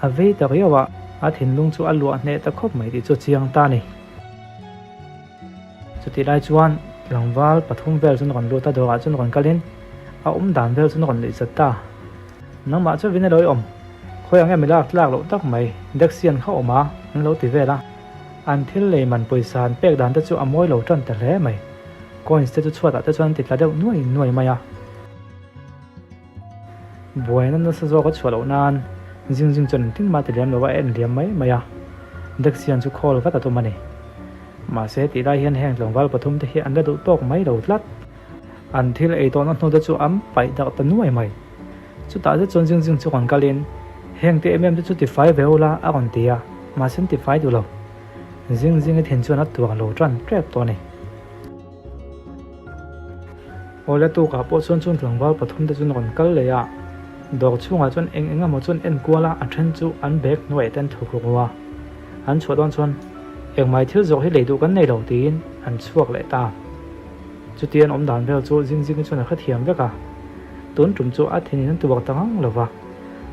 a vei ta riau a, a thinlung chu a luah hneh ta khawp mai tih chu a chiang ta a ni. Chutih lai chuan tlangval pathum vel chuan rawn lut a, dawrah chuan rawn kalin a awm dan vel chuan rawn nuih zat ta. Nangmah chu vin a lo i awm, khawi ang em i lak tlak loh tak mai, Dexian kha awm a, an lo ti vel a. An thil lei man pawisa an pek dan te chu a mawi lo tan ta hle mai. Coins te chu chhuatah te chuan an ti tla deuh nuai nuai mai a. Buaina nasa zawk a chhuah loh nan zing zing chuan engtin mah ti liam lo a en liam mai mai a, Dexian chu call vat a tum a ni. Mahse tih lai hian heng tlangval pathum te hi an la duh tawk mai lo tlat. An thil ei tawhna hnu te chu an paih darh ta nuai mai. Chutah zet chuan zing zing chu rawn kalin heng te em em te chu tifai ve ula a rawn ti a, mahse an tifai duh lo. Zing zing i thin chuan a tuar lo tan tep tawh a ni. Awle tukah pawh chuan chung tlangval pathum te chuan rawn kal leh a, dawr chhungah chuan eng eng emaw chuan en kual a, a then chu an bag hnuaiah te an thuk ruk a, an chhuah dawn chuan engmai thil zawk hi lei duh kan nei lo tiin an chhuak leh ta. Chuti an awm dan vel chu zing zing chuan a hrethiam vek a, tun tum chu a thinin an tuak ta ngang lo va,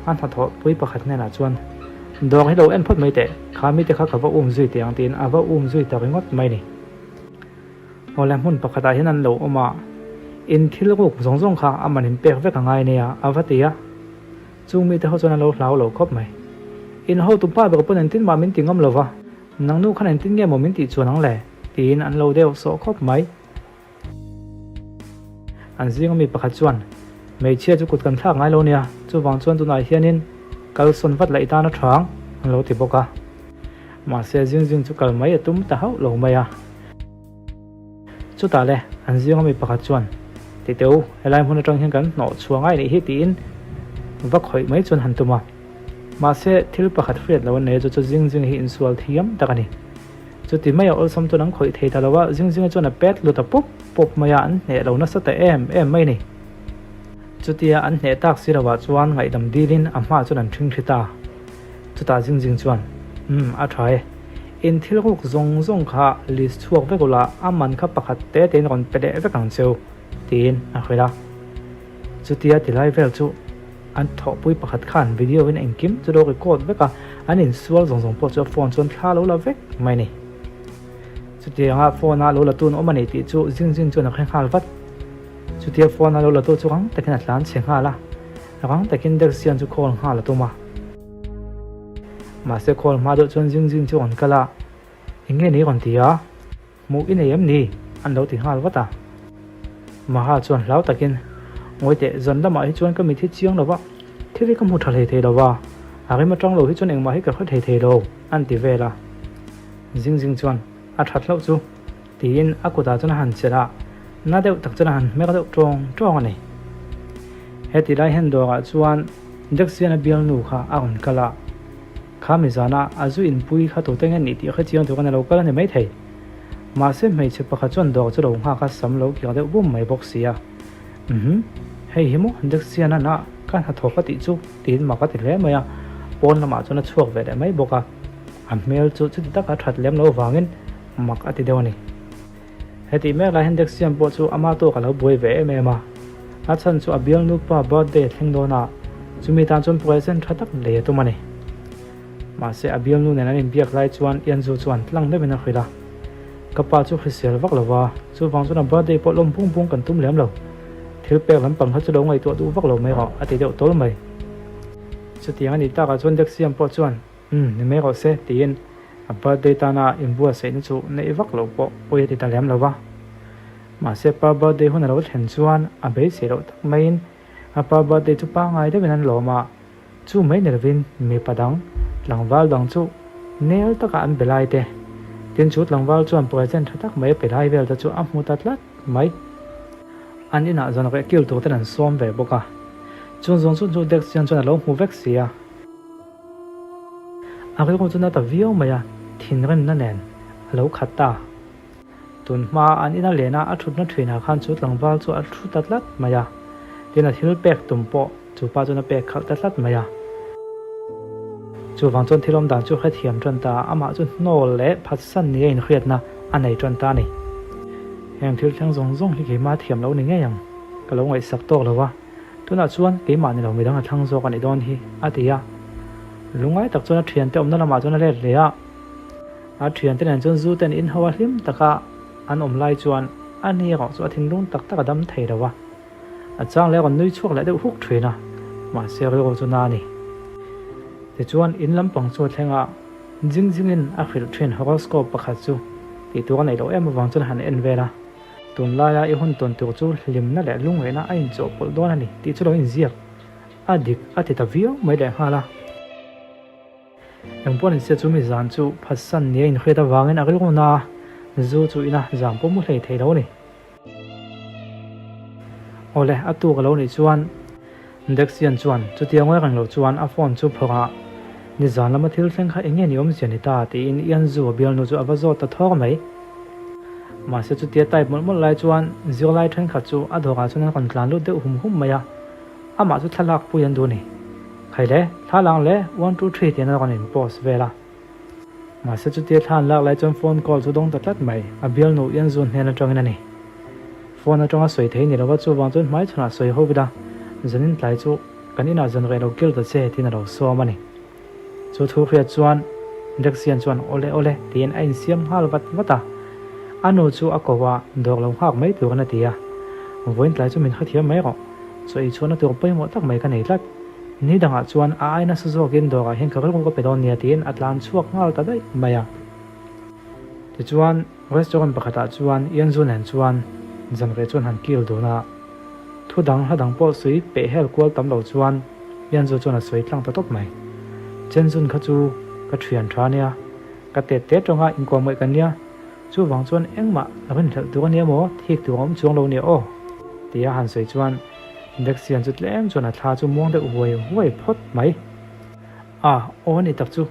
a hnathawh pui pakhat hnenah chuan dawr hi lo en phawt mai teh, kha mite kha ka va um zui teh ang tiin a va um zui ta ringawt mai ni. Awle hmun pakhatah hian an lo awm a, in thil ruk zawng zawng kha a man in pek vek a ngai nia a va ti a, chung mite ho chuan an lo hlau lo khawp mai. In hotu pa ber pawn engtin mah min ti ngam lo va, nang nu khan engtin nge maw min tih chuan ang le? tiin an lo deuh sawh khawp mai. An zinga mi pakhat chuan, Hmeichhia chu kut kan thlak ngai lo nia, chuvang chuan tunah hianin kalsawn vat laih tan a tha ang, an lo ti bawk a. Mahse zing zing chu kal mai a tum ta hauh lo mai a. Chutah le, an zinga mi pakhat chuan, Ti teh u, helai hmun atang hian kan hnawh chhuah ngai nih hi tiin va khawih mai chuan han tum a. Mahse, thil pakhat hriat lo an nei a, chu chu zing zing hi insual thiam tak a ni. Chuti maia awlsam chuan an khawih thei ta lo a, zing zinga chuan a pet lut a pawp pawp mai a, an hneh lo nasa ta em em mai a ni. Chutia an hneh tak si lovah chuan ngaihdam dilin a hmaah chuan an ṭhingṭhi ta. Chutah zing zing chuan, Umm, a ṭha e. In thil ruk zawng zawng kha list chhuak vek ula, a man kha pakhat te tein rawn pe leh vek ang cheu, tiin a hrilh a. Chutia tilai vel chu an thawhpui pakhat khan video in engkim chu lo record vek a, an insual zawng zawng pawh chu a phone chuan thla lo la vek mai a ni. Chutianga phone a lo la tun awm a ni tih chu Jingjing chuan a hre nghal vat. Chutia phone a lo la tu chu rang takin a tlan chhe nghal a, rang takin Dexian chu call nghal a tum a. Mahse call hma deuh chuan Jingjing chu a rawn kal a, Eng nge ni rawn ti a? Hmuh i nei em ni? An lo ti nghal vat a. Maha chuan hlau takin, Ngawi teh, zan lamah hi chuan ka mit hi chiang lo va, thil hi ka hmu tha hlei thei lo va, a rem atang lo hi chuan engmah hi ka hre thei thei lo, an ti vel a. Zing zing chuan, A that hlauh chu, tiin a kutah chuan a han chelh a, na deuh tak chuan a han hmer deuh tawng tawng a ni. Heti lai hian dawrah chuan Jackson-a bialnu kha a rawn kal a. Kha mi zana a zu inpui kha tute nge nih tih hre chiang tur khan a lo kal a ni maithei. Mahse hmeichhe pakhat chuan dawr chu lo nghak a sam lo kir deuh bum mai bawk si a. Umm hei hi maw Dexian a na ka hnathawk a tih chu tiin mak a ti hle mai a, pawn lamah chuan a chhuak ve leh mai bawk a. A hmel chu chuti taka that lem lo vangin mak a ti deuh a ni. Hetih mek lai hian Dexian pawh chu ama tawk a lo buai ve em em a. A chhan chu a bialnu pa birthday a thleng dawn a, chumi tan chuan present tha tak lei a tum a ni. Mahse a bialnu nen an inbiak lai chuan Ianzu chuan tlang deuhin a hrilh a, Ka pa chu hrisel vak lo va, chuvang chuan a birthday pawh lawm bung bung kan tum lem lo. Thil pek lampang kha chu lo ngaihtuah duh vak lo mai rawh a ti deuh tawl mai. Chutiang a nih takah chuan Dexian pawh chuan, Umm, ni mai rawh se, tiin a birthday tana inbuatsaihna chu neih vak loh pawh pawi a ti ta lem lo va. Mahse pa birthday hun a lo thlen chuan a beisei loh tak maiin a pa birthday chu pangngai deuhin an lawm a, chu mai ni lovin mipa dang tlangval dang chu nel taka an be lai te, tin chu tlangval chuan present tha tak mai a pe lai vel te chu a hmu ta tlat mai. An inah zan reh kil tur ten an sawm ve bawk a, chung zawng chu chu Dexian chuan a lo hmu vek si a. A rilru chu na ta viau mai a, thinrimna nen a lo khat ta. Tun hma an ina lena a thutna thinah khan chu tlangval chu a thu ta tlat mai a, tin a thil pek tum pawh chu pa chuan a pek khalh ta tlat mai a. Chuvang chuan thil awm dan chu hrethiam tan ta a, amah chu hnawl leh phatsan nia inhriatna a nei tan ta a ni. Heng thil thleng zawng zawng hi keimah thiam lo ni ngei ang, ka lo ngaihsak tawk lo a. Tunah chuan keimah ni lo midang a thlang zawk a nih dawn hi, a ti a. Lungngai tak chuan a thiante awmna lamah chuan a let hle a. A thiante nen chuan zu ten in ho a hlim taka an awm lai chuan a ni erawh chu a thinlung tak tak a dam thei lo a. A chang leh a rawn nui chhuak leh deuh huk thin a, mahse rilru chu na a ni. Tichuan in lampang chu a thleng a, zing zingin a hrilh thin horoscope pakhat chu tih tur a neih loh em avang chuan a han en vel a. Tunlaia i hun tawn tur chu hlimna leh lungngaihna a inchawhpawlh dawn a ni tih chu lo inziak a dik a ti ta viau mai leh nghal a. Engpawh ni se chu mi zan chu phatsan nia inhriat avangin a rilru na a, zu chu ina zan pawh mu hlei thei lo a ni. Awle, a tuk a lo nih chuan Dexian chuan chutia ngawi reng lo chuan a phone chu phawrh a, Nizan lama thil thleng kha eng nge ni awmzia ni ta? tiin Ianzu a bialnu chu a va zawt ta thawk mai. Mahse chutia type mawlh mawlh lai chuan zirlai thenkhat chu a dawrah chuan an rawn tlan lut deuh hum hum mai a, amah chu thlalak pui an duh a ni. Khai le, thla lang le, one two three tiin a rawn in post vel a. Mahse chutia thla an lak lai chuan phone call chu dawng ta tlat mai, a bialnu Ianzu hnen atangin a ni. Phone atanga sawi thei ni lova chuvang chuan hmaichhanah sawi ho ila, zanin tlai chu kan inah zan reh lo kil ta che tiin a lo sawm a ni. Chu thu hriat chuan Dexian chuan awle awle tiin a insiam nghal vat vat a, a nu chu a ko a, dawr lo nghak mai turin a ti a. Vawiin tlai chu min hrethiam mai rawh, chaw ei chhuahna tur pawimawh tak mai ka nei tlat. Ni dangah chuan a ai nasa zawkin dawrah hian ka rilru ka pe dawn nia tiin a tlan chhuak nghal ta daih mai a. Tichuan restaurant pakhatah chuan Ianzu nen chuan zanreh chuan han kil dun a, thu dang hla dang pawh sawi peh hel kual tam lo chuan Ianzu chuan a sawi tlang ta tawp mai. Chenzun kha chu ka thian tha nia, ka tet te tawnga inkuah mawih kan nia, chuvang chuan engmah rinhlelh tur a nia maw, thik tur a awm chuang lo nia aw, tia han sawi chuan Dexian chu tlem chuan a thla chu muang deuh huai huai phawt mai. A, aw a ni tak chu,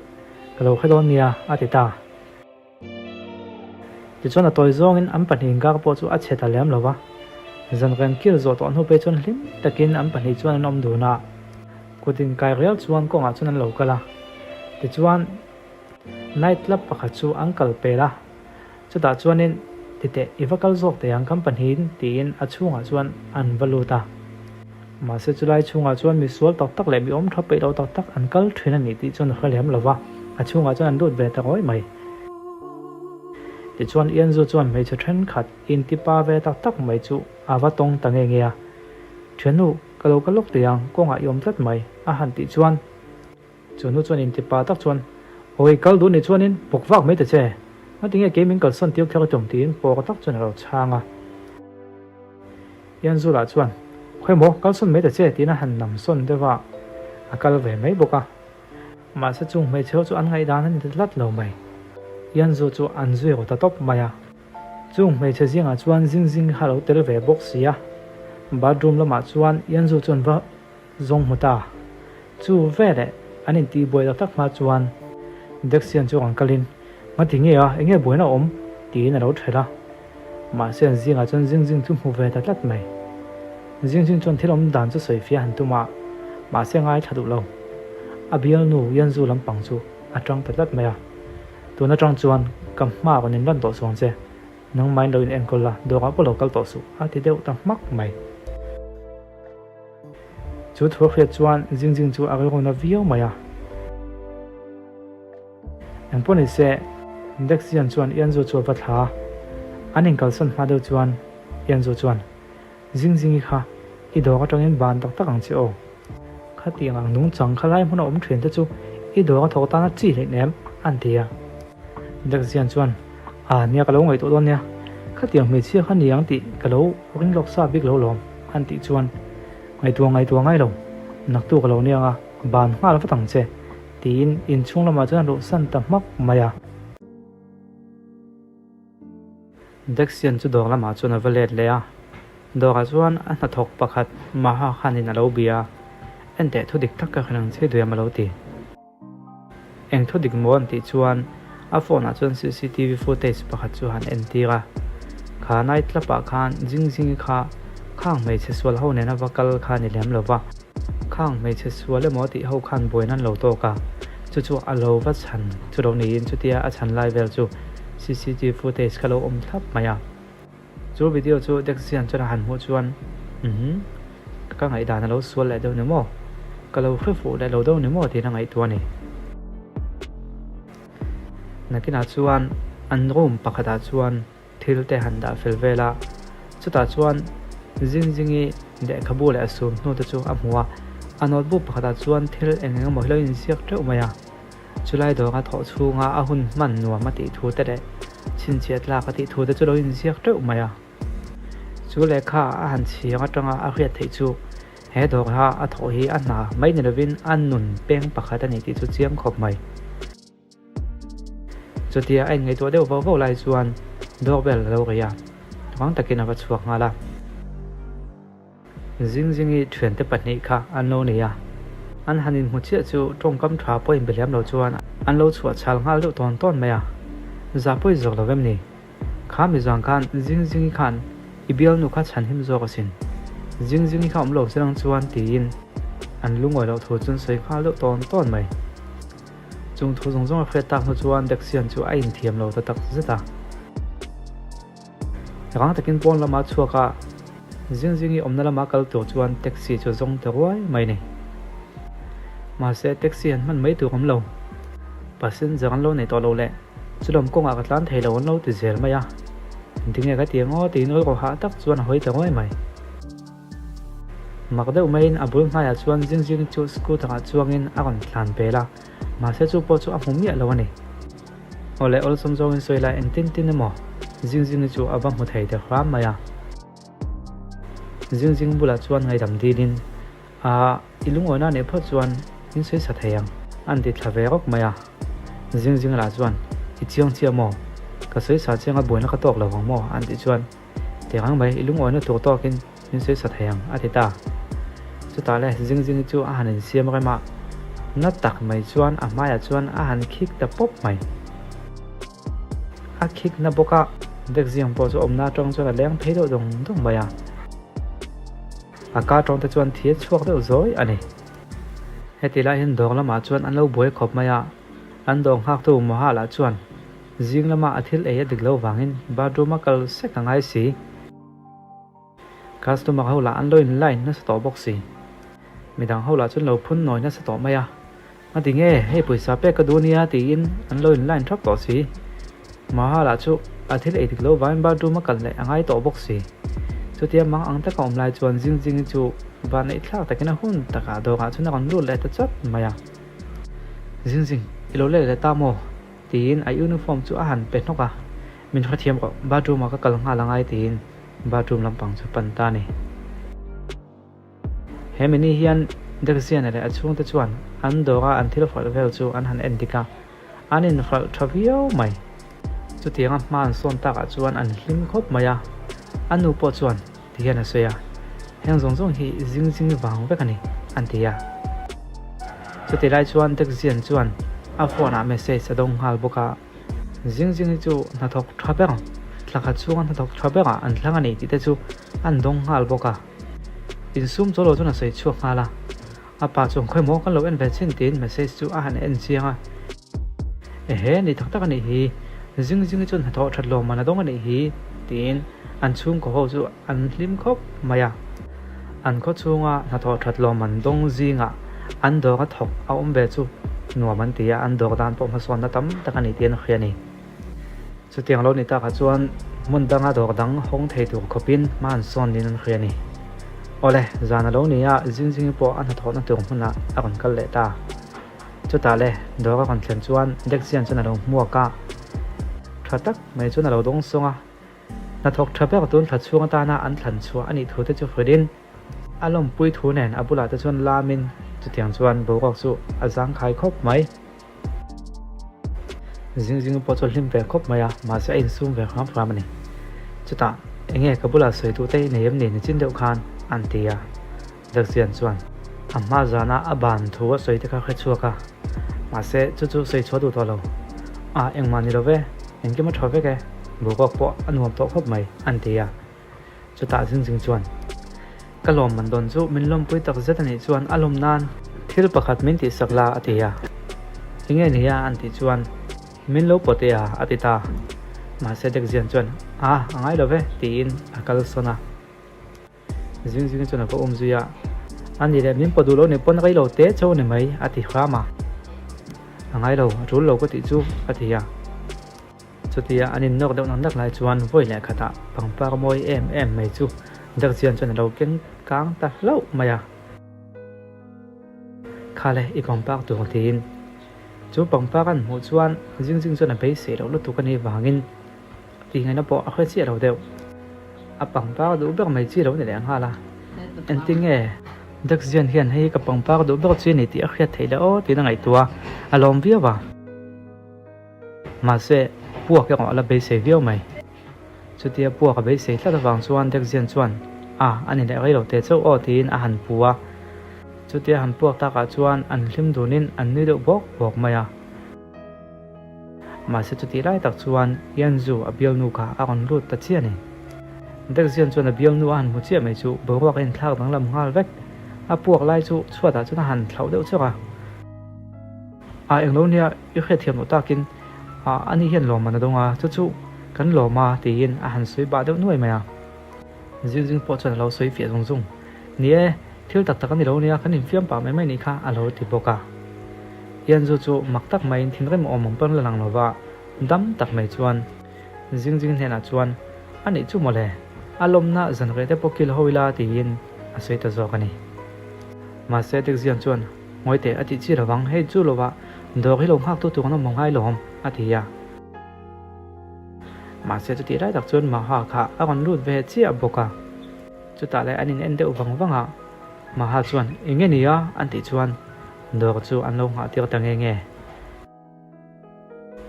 ka lo hre dawn nia, a ti ta. Tichuan a tawi zawngin an pahnihin kar pawh chu a chhe ta lem lo va, zanrian kil zawh tawh hnu phei chuan hlim takin an pahnih chuan an awm dun a, kut inkai rial chuan kawngah chuan an lo kal a. Tichuan night club pakhat chu an kal pel a, chutah chuanin titeh i va kal zawk thei ang kan pahnihin tiin a chhungah chuan an va lut a. Mahse chulai chhungah chuan mi sual tak tak leh mi awm tha peih lo tak tak an kal thin a ni tih chuan a hre lem lo va, a chhungah chuan an lut ve ta rawih mai. Tichuan Ianzu chuan hmeichhe thenkhat intipa ve tak tak mai chu a va tawng ta nge nge a. Thiannu, ka lo kal lawk teh ang, kawngah i awm tlat mai, a han tih chuan. Chu nu chuan intipa tak chuan, Awi, kal duh ni chuanin bawk vak mai ta che, ngatinge kei min kalsawn tir kher tum tiin pawk tak chuan a lo chhang a. Ianzula chuan, Khawi maw, kalsawn mai ta che tiin a han namsawn deuh a, a kal ve mai bawk a. Mahse chung hmeichhe ho chu an ngaihdan a ni ta tlat lo mai. Ianzu chu an zui rawh ta tawp mai a. Chung hmeichhe zingah chuan zing zing kha a lo tel ve bawk si a. Bathroom lamah chuan Ianzu chuan va zawng hmu ta. Chu veleh an intihbuai tak tak hma chuan Dexian chu rawn kalin, Ngati nge a, enge buaina awm? tiin a lo ṭhelh a. Mahse an zingah chuan zing zing chu hmu ve ta tlat mai. Zing zing chuan thil awm dan chu sawi fiah han tum a, mahse ngaithla duh lo. A bialnu Yanzu lampang chu a ṭang ta tlat mai a. Tun aṭang chuan ka hma rawn inlan tawh suang che, nangmahin lo in enkawl la, dawrah pawh lo kal tawh suh, a ti deuh ta hmak mai. Chu thu a hriat chuan Zing Zing chu a rilru na viau mai a. Engpawh ni se, Dexian chuan Ianzu chu a va thla a. An inkalsawn hma deuh chuan Ianzu chuan, Zing Zingi kha i dawr atangin ban tak tak ang che aw. Khatiang ang nungchang kha lai hmuna awm thin te chu i dawr a thawk tana chi hleih em? an ti a. Dexian chuan, A nia ka lo ngaihtuah dawn nia, khatiang hmeichhia kha ni ang tih ka lo ring lawk sa bik lo lawm, an tih chuan, Ngaihtuah ngaihtuah ngai lo, naktuk a lo niang a, ban nghal vat ang che, tiin inchhung lamah chuan a luhsan ta hmak mai a. Dexian chu dawr lamah chuan a va let leh a, dawrah chuan a hnathawk pakhat Maha khanin a lo bia a, Enteh thu dik tak ka hre ang che duiam a lo ti. Eng thu dik maw an tih chuan a phone ah chuan cctv footage pakhat chu han entir a, kha night club ah khan Jing Jing-i kha khang hmeichhe sual ho nena va kal kha ni lem lo va, khang hmeichhe sual emaw tih ho khan buaina an lo tawk a, chu chu a lo va chhan chu lo niin chutia a chhan lai vel chu cctv footage kha lo awm thlap mai a. Chu video chu Dexian chuan a han hmuh chuan, Uhmm, ka ngaihdan a lo sual leh deuh ni maw? Ka lo hre fuh leh lo deuh ni maw? tiin a ngaihtuah a ni. Nakinah chuan an room pakhatah chuan thil te han dah fel vel a, chutah chuan Zingzingi lehkhabu leh a sum hnu te chu a hmu a, a notebook pakhatah chuan thil eng eng emaw hi lo inziak teuh mai a. Chulai dawng a thawh chhunga a hun hman nuam a tih thu te leh chhinchhiah tlak a tih thu te chu lo inziak teuh mai a. Chu lehkha a han chhiang atanga a hriat theih chu he dawrha a thawh hi a hna mai ni lovin a nun peng pakhat a ni tih chu chiang khawp mai. Chutia a inngaihtuah deuh vauh vauh lai chuan doorbell a lo rei a, rang takin a va chhuak nghal a. Zingzingi thiante pahnih kha an lo nei a, an han inhmu chiah chu tawngkam tha pawh inbe lem lo chuan an lo chhuah chhal nghal deuh tawn tawn mai a, Zah pawh i zawk lo em ni? Kha mi zang khan Zingzingi khan i bialnu kha chhan him zawk asin, Zingzingi kha awm lo che lang chuan tiin an lungawi loh thu chu an sawi nghal deuh tawn tawn mai. Chung thu zawng zawng a hriat tak hnu chuan Dexian chu a inthiam lo ta tak zet a. Rang takin pawn lama chhuak a, Zingzingi awmna lama kal tur chuan taxi chu zawng ta ruai mai ni. Mahse taxi han hman mai tur awm lo. Passenger an lo nei tawh lo leh chulam kawngah ka tlan thei lo an lo ti zel mai a. Engtinge ka ti ang aw tiin rilru hah tak chuan a hawi ta ruai mai. Mak deuh maiin a bul hnaiah chuan Zingzingi chu scooter ah chuangin a rawn tlan pel a, mahse chu pawh chu a hmu miah lo a ni. Aw leh awlsam zawngin sawi la engtin tin emaw Zingzingi chu a va hmu thei ta hram mai a. Zingzing bulah chuan ngaidam dilin a i lungawina neih phawt chuan min sawi sa thei ang an ti thla ve rawk mai a. Zingzinga lah chuan i chiang chiah maw? Ka sawi sa chiang a buaina ka tawk lo ang maw? an tih chuan Tiang mai i lungawina tur tawkin min sawi sa thei ang, a ti ta. Chutah le Zingzingi chu a han insiam rem a, na tak mai chuan a hmaiah chuan a han khik ta pawp mai. A khik na bawk a, Dekziang pawh chu awmna atang chuan a leng phei deuh dawng dawng mai a. A ka tawng te chuan thi a chhuak deuh zawi a ni. Heti lai hian dawr lamah chuan an lo buai khawp mai a, an dawr nghaktu Mohala chuan Zing lama a thil ei a dik loh vangin bathroom a kal sek a ngai si. Customer ho lah an lo in line nasa tawh bawk si. Midang ho lah chuan lo phun nawi nasa tawh mai a. A ti nge, hei pawisa pek ka duh nia tiin an lo in line thap tawh si. Maha lah chu A thil ei dik lo vangin bathroom a kal leh a ngai tawh bawk si. Chutia mang ang taka awm lai chuan Zingzingi chu vanneih thlak takin a hun takah dawrah chuan a rawn lut leh ta chat mai a. Zingzing, i lo let leh ta maw? tiin a uniform chu a han pe hnawk a. Min hrethiam rawh, bathroom ah ka kal nghal a ngai tiin bathroom lampang chu pan ta a ni. He mini hian Dexiana leh a chhungte chuan an dawra an thil hralh vel chu an han en dik a, an inhralh tha viau mai. Chutianga hma an sawn takah chuan an hlim khawp mai a, a nu pawh chuan ti hian a sawi a, Heng zawng zawng hi zing zing vang vek a ni, an ti a. Chutih lai chuan Dexian chuan a phone ah message a dawng nghal bawk a, Zing zing hi chu hnathawk tha ber, thla khat chhunga hnathawk tha berah an thlang a ni tih te chu an dawng nghal bawk a. Insum chaw lo chuan a sawi chhuak nghal a, a pa chuan khawi maw kan lo en ve chin tiin message chu a han en chiang a. Ehe, ni tak tak a nih hi, zing zing hi chuan hnathawh that lawm man a dawng a nih hi tiin an chhungkaw ho chu an hlim khawp mai a. An khaw chhunga hnathawh that lawm an dawng zingah an dawr a thawk a awm ve chu nuam an ti a, an dawr dan pawh hmasawnna tam tak a ni tih an hria a ni. Chutiang lo ni takah chuan hmun danga dawr dang hawng thei tur khawpin hma an sawn niin an hria a ni. Awle, zan a lo ni a, Zingzingi pawh a hnathawhna tur hmunah a rawn kal leh ta. Chutah le, dawr a rawn thlen chuan Dexian chuan a lo hmuak a, tha tak mai chuan a lo dawng sawng a. Hnathawk tha ber tun thla chhung atana an thlan chhuah a nih thu te chu hrilhin a lawmpui thu nen a bulah te chuan lamin chutiang chuan boruak chu a zangkhai khawp mai. Zing zing pawh chu a hlim ve khawp mai a, mahse a insum ve hram hram a ni. Chutah, Enge ka bulah sawi duh te i nei em ni nichin deuh khan? an ti a. Jackson chuan a hma zana a ban thu a sawi te kha hre chhuak a, mahse chu chu sawi chhuah duh tawh lo. A, engmah ni lo ve, engkim a tha vek e, boruak pawh a nuam tawh khawp mai, an ti a. Chutah Zing Zing chuan, Ka lawm man dawn chu min lawmpui tak zet a nih chuan a lawm nan thil pakhat min tihsak la, a ti a. Enge ni a? an tih chuan, Min lo pawt e a, a ti ta. Mahse Jackson chuan, A, a ngai lo ve, tiin a kalsawn a. Zing zing chuan a va awm zui a, A ni leh min pawh duh lo nih pawn rei lo te chauh a ni mai, a ti hram a. A ngai lo, a tul lo ka tih chu, a ti a. Chutia an innawk deuh nak nak lai chuan vawi leh khatah pangpar mawi em em mai chu Darchian chuan a lo keng kang ta hlauh mai a. Kha le, i pangpar tur tiin. Chu pangpar an hmuh chuan Zing zing chuan a beisei loh lutuk a nih vangin Tih ngaihna pawh a hre chiah lo deuh. A pangpar duh ber mai chi lo ni leh nghal a. Engtin nge Jackson hian hei hi ka pangpar duh ber chi a ni tih a hriat theih leh aw tiin a ngaihtuah a, a lawm viau a. Mahse, puak erawh a la beisei viau mai. Chutia puak a beisei tlat avang chuan Jackson chuan, A, a ni leh rei lo teh chauh aw tiin a han pu a. Chutia han puak takah chuan an hlim dunin an nui deuh bawk bawk mai a. Mahse chutih lai tak chuan Yanzu a bialnu kha a rawn lut ta chiah a ni. Dexian chuan a bialnu a han hmu chiah mai chu boruak a inthlak danglam nghal vek. A puak lai chu chhuatah chuan a han thlauh deuh chawk a. A englo nia i hriatthiam loh takin a ani hian lawmman a dawng a, chu chu kan lawm a tiin a han sawi bah deuh nuai mai a. Zing zing pawh chuan a lo sawi fiah zung zung. Ni e, thil tak tak a ni lo nia, kan infiam pah mai mai nih kha a lo ti bawk a. Ianzu chu mak tak maiin thinrim awm ang pawn la lang lova, dam tak mai chuan Zing zing hnenah chuan, A nih chu mawle, a lawmna zanriah te pawh kil ho ila tiin a sawi ta zawk a ni. Mahse Dikzian chuan, Ngawi teh a tih chi lovang, hei chu lovah dawr hi lo nghak tu tur an awm ang ngai lawm, a ti a. Mahse chutih lai tak chuan Maha kha a rawn lut ve chiah bawk a. Chutah leh an in en deuh vang vang a, Maha chuan eng nge ni a? an tih chuan dawr chu an lo nghah tir ta nge nge.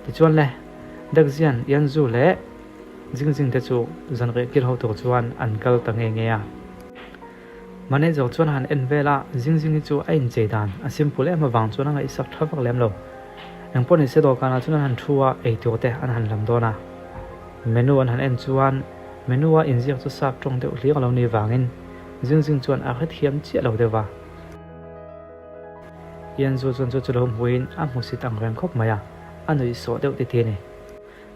Tichuan le, Dakzian, Yanzu leh Jingjing te chu zanriah kil ho tur chuan an kal ta nge nge a. Manager chuan a han en vel a, Jingjing hi chu a inchei dan a simple em avang chuan a ngaihsak tha vak lem lo. Engpawh nise dawhkanah chuan an han thu a, eitur te an han lam dawn a. Menu an han en chuan menu a inziak chu sap tawng deuh hlir a lo nih vangin Jingjing chuan a hrethiam chiah lo deuh va. Yanzu chuan chu chu lo hmuin a hmusit ang reng khawp mai a, a nuih sawh deuh titi a ni.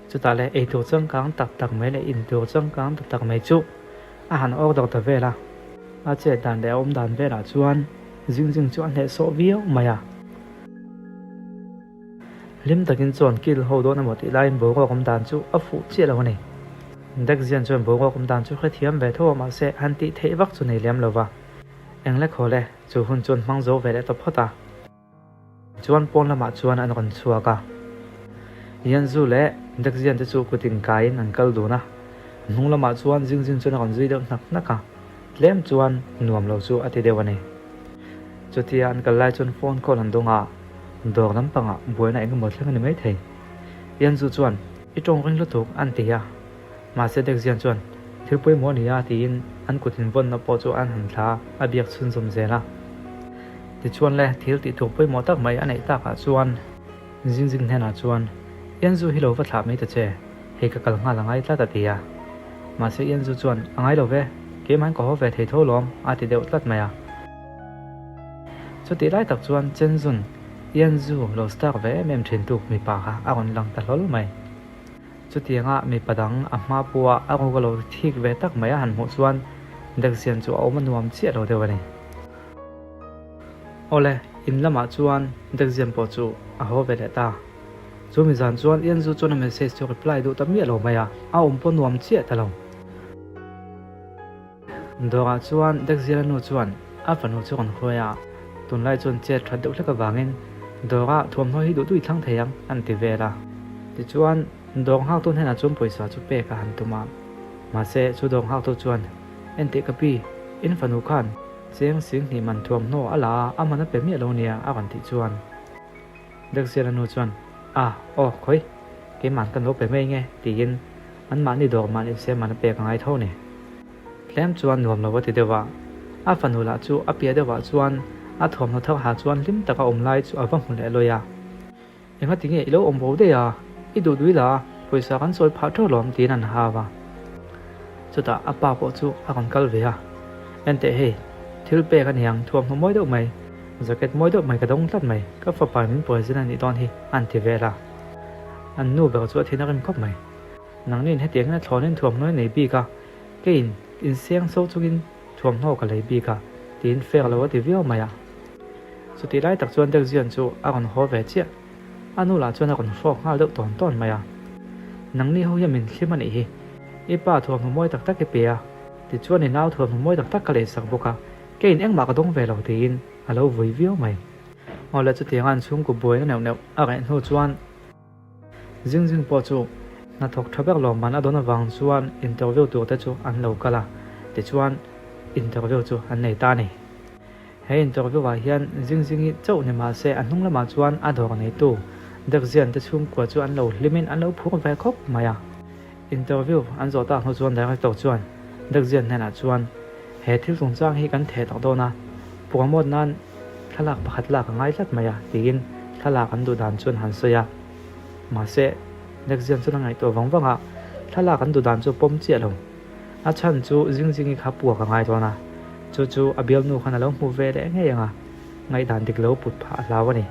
Chutah leh eitur changkang tak tak mai leh intur changkang tak tak mai chu a han order ta vel a. A chet dan leh a awm dan velah chuan Jingjing chu a hnehsawh viau mai a. Hlim takin chuan kil ho dawn emaw tih laiin boruak awm dan chu a fuh chiah lo a ni. Dexian chuan boruak awm dan chu hrethiam ve tho a mahse han tih theih vak chu nei lem lo va. Eng le khaw le, chu hun chuan hmang zo ve leh ta phawt a. Chuan pawn lamah chuan an rawn chhuak a. Yanzu leh Dexian te chu kut inkaiin an kal dun a. Hnung lamah chuan Jingjing chuan a rawn zui deuh hnak hnak a. Tlem chuan nuam lo chu a ti deuh a ni. Chutia an kal lai chuan phone call an dawng a, dawr lampangah buaina eng emaw thleng a ni maithei. Yanzu chuan, I tawng ring lutuk, an ti a. Mahse Dexian chuan, Thil pawimawh a ni a, tiin an kut invawnna pawh chu an han thla a, a biak chhunzawm zel a. Tichuan le, thil tih tur pawimawh tak mai a neih takah chuan Jingjing hnenah chuan, Yanzu hi lo va thlah mai ta che. Hei ka kal nghal a ngai tlat a ti a. Mahse Ianzu chuan, A ngai lo ve, keimahin ka haw ve thei tho lawm, a ti deuh tlat mai a. Chutih lai tak chuan Chenzun, Ianzu lo star ve em em thin tu mipa kha a rawn lang ta hlawl mai. Chutianga mipa dang a hma pawha a ruk a lo thik ve tak mai a han hmuh chuan Dexian chu a awm a nuam chiah lo deuh a ni. Awle, in lamah chuan Dexian pawh chu a haw ve leh ta. Chu mi zan chuan Ianzu chuan a message chu reply duh ta miah lo mai a, a awm pawh nuam chiah ta lo. Dawrah chuan Dekziala nu chuan a fanu chu rawn hruai a, tunlai chuan chet that deuh hlek avangin dawrah thuamhnaw hi duh duh i thlang thei ang an ti vel a. Tichuan dawr nghaktu hnenah chuan pawisa chu pek a han tum a, mahse chu dawr nghaktu chuan, Enteh ka pi, in fanu khan cheng singhnih man thuamhnaw a la a, a man a pe miah lo nia a rawn tih chuan. Dexiela nu chuan, A, aw, khawi, keima'n ka lo pe mai nge, tiin anmahni dawr mahni seman a pek a ngai tho ni. Tlem chuan nuam lo a ti deuh a, a fanu lah chu a piah deuhah chuan a thuamhnaw thar ha chuan hlim taka awm lai chu a va hmu leh lawi a. Engati nge i lo awm bo daih a, i duh dui la, pawisa kan sawi phah ṭeuh lawm, tiin an hau a. Chutah a pa pawh chu a rawn kal ve a, Enteh hei, thil pek a niang, thuamhnaw mawi deuh mai. Jacket mawi deuh mai ka dawng tlat mai, ka fapa min poison a nih dawn hi a an ti vel a. An nu ber chu a thin a rim khawp mai. Nangniin hetiangin a thlawnin thuamhnaw i nei bik a, keiin inseng so chungin thuamhnaw ka lei bik a, tiin fair lo a ti viau mai a. Chutih lai tak chuan Dekzion chu a rawn haw ve chiah. A nu lah chuan a rawn hrawk nghal deuh tawn tawn mai a. Nangni ho hian min thlim a nih hi. I pa thuamhnaw mawi tak tak i pe a, tichuan i nau thuamhnaw mawi tak tak ka leisak bawk a, Keiin engmah ka dawng ve lo tiin a lo vui viau mai. Awle chutianga an chhungkaw buaina neuh neuh a reh hnu chuan Zing Zing pawh chu hnathawk tha ber lawmman a dawn avang chuan interview tur te chu an lo kal a, tichuan interview chu an nei ta a ni. He interview ah hian Zing Zingi chauh ni mah se a hnung lamah chuan a dawr neitu Dekzian te chhungkua chu an lo hlimin an lo phur ve khawp mai a. Interview an zawh tak hnu chuan director chuan Dekzian hnenah chuan He thil chungchang hi kan theh tak dawn a, promote nan thlalak pakhat lak a ngai tlat mai a, tiin thlalak an duh dan chuan han sawi a. Mahse, Nexian chuan a ngaihtuah vang vang a, thlalak an duh dan chu pawm chiah lo. A chhan chu Zingzingi kha puak a ngai dawn a, chu chu a bialnu khan a lo hmu ve leh ngei ang a, ngaihdan dik lo put phah a hlau a ni.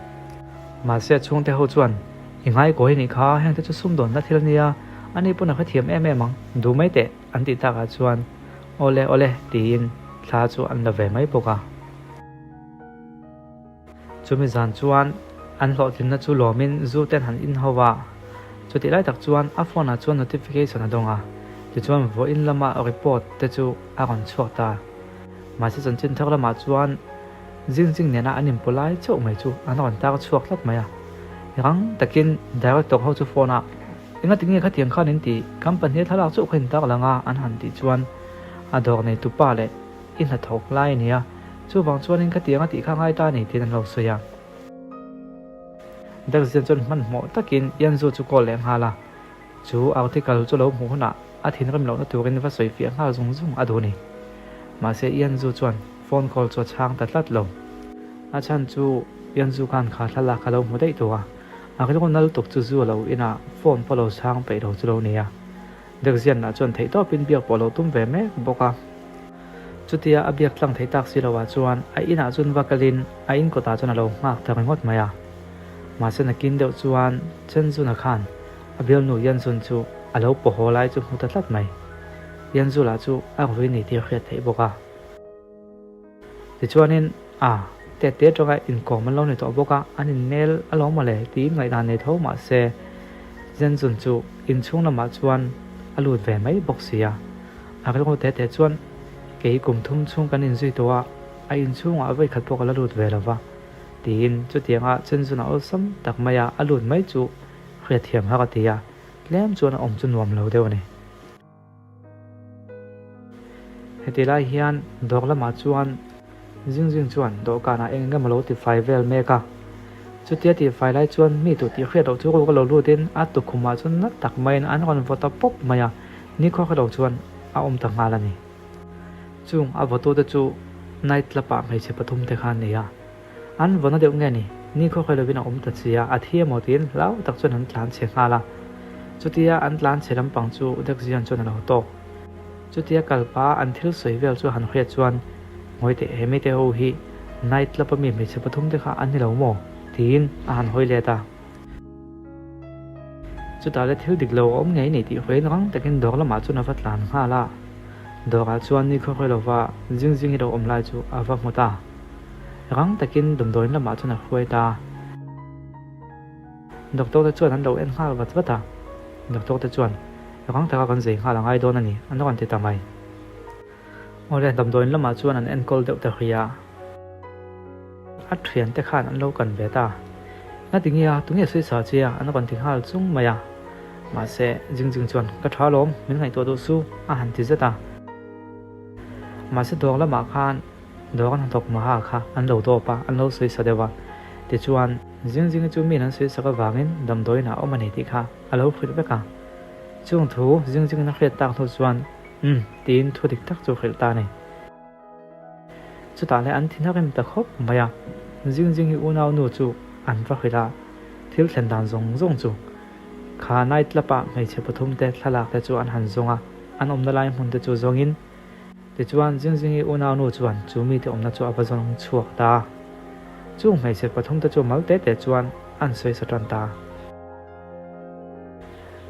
Mahse, a chhungte ho chuan, I ngaikawi nih kha, hengte chu sumdawnna thil a nia, ani pawn a hrethiam em em ang, duh mai teh, an tih takah chuan Awle awle tiin thla chu an la ve mai bawk a. Chumi zan chuan an hlawhtlinna chu lawmin zu ten han in ho a. Chutih lai tak chuan a phone ah chuan notification a dawng a, tichuan vawiin lama report te chu a rawn chhuak ta. Mahse chanchin thar lamah chuan Zing zing nena an inpu lai chauh mai chu an rawn tar chhuak tlat mai a. Rang takin director ho chu phone a Engati nge khatiang khan in tih? Kan pahnih thlalak chauh kha in tar lang a an han tih chuan a dawr neitu pa leh i hnathawk lai a ni a, chuvang chuanin khatiang a tih kha ngai ta a ni tiin an lo sawi a. Darzian chuan hmanhmawh takin Yanzu chu call leh nghal a, chu article chu lo hmuh hunah a thinrim lohna turin va sawi fiah nghal zung zung a duh a ni. Mahse Yanzu chuan phone call chu a chhang ta tlat lo. A chhan chu Yanzu khan kha thlalak a lo hmu daih tawh a. A rilru nal tuk chu zu a lo in a, phone pawh lo chhang peih lo chu lo ni a. Dekzian lah chuan theih tawpin biak pawh lo tum ve mek bawk a. Chutia a biak tlang theih tak si lo ah chuan a inah chuan va kalin a in kawtah chuan a lo nghak ta ringawt mai a. Mahse nakin deuh chuan Chenzuna khan a bialnu Yanzun chu a lo paw haw lai chu hmu ta tlat mai. Yanzu lah chu a rui ni tih a hriat theih bawk a. Tichuanin, a. Tete atanga inkawm an lo ni tawh bawk a, an innel alawm mawle tiin ngaihdan nei tho mah se Zenzun chu inchhung lamah chuan a lut ve mai bawk si a. A rilru tete chuan kei kum thum chhung kan inzui tawh a, a inchhungah vawikhat pawh ka la lut ve lo va tiin chutianga Zenzuna awlsam tak maia a lut mai chu hriatthiam har a ti a, tlem chuan a awm chu nuam lo deuh a ni. Heti lai hian dawr lamah chuan zing zing chuan dawhkanah eng eng emaw lo tifai vel mek a. Chutia tifai lai chuan mi tu tih hriat loh chu ruk a lo lutin a tukhumah chuan na tak maiin an rawn vaw ta pawp mai a, nikhua hre lo chuan a awm ta nghal a ni. Chung a vawtute chu night club ah hmeichhe pathum te kha an nei a. An vawna deuh nge ni? Ni khaw khawi lovin a awm ta chi a, a thi emaw tiin hlau tak chuan an tlan chhe nghal a. Chutia an tlan chhe lampang chu Dekzion chuan a lo tawk. Chutia kalpa an thil sawi vel chu han hriat chuan, Ngawi teh, he mite ho hi night club a mi hmeichhe pathum te kha an ni lo maw? tiin a han hawi let a. Chutah le thil dik lo a awm ngei nei tih hruaiin rang takin dawr lamah chuan a va tlan nghal a. Dawrah chuan ni khaw khawi lova zing zing hi lo awm lai chu a va hmu ta. Rang takin damdawiin lamah chuan a hruai ta. Doctor te chuan an lo en nghal vat vat a, Doctor te chuan, Rang taka kan zei nghal a ngai dawn a ni, an rawn ti ta mai. Awle, damdawiin lamah chuan an enkawl deuh ta hrih a. A thian te khan an lo kan ve ta. Ngati nge a, tunge sawi sa che a, an rawn ti nghal chung mai a. Mahse, Jing Jing chuan, Ka tha alawm, min ngaihtuah duh su, a han ti zet a. Mahse dawr lamah khan Dawr an hnathawk maha kha an lo dawp a, an lo sawi sa deuh a. Tichuan, Zing Zingi chu miin an sawi sak avangin damdawiin ah awm a nei tih kha a lo hrilh vek a. Chung thu Zing Zingin a hriat tak hnu chuan, Umm, tiin thu dik tak chu hrilh ta a ni. Chutah leh an thin a rem ta khawp mai a, Zing Zingi unau nu chu an va hrilh a, thil thlen dan zawng zawng chu kha night club ah hmeichhe pathum te thlalak te chu an han zawng a, an awmna lai hmun te chu zawngin, Tichuan, Zingzingi unaunu chuan chu mite awmna chu a va zawng chhuak ta a. Chung hmeichhe pathumte chu mal te te chuan an sawi sa tan ta.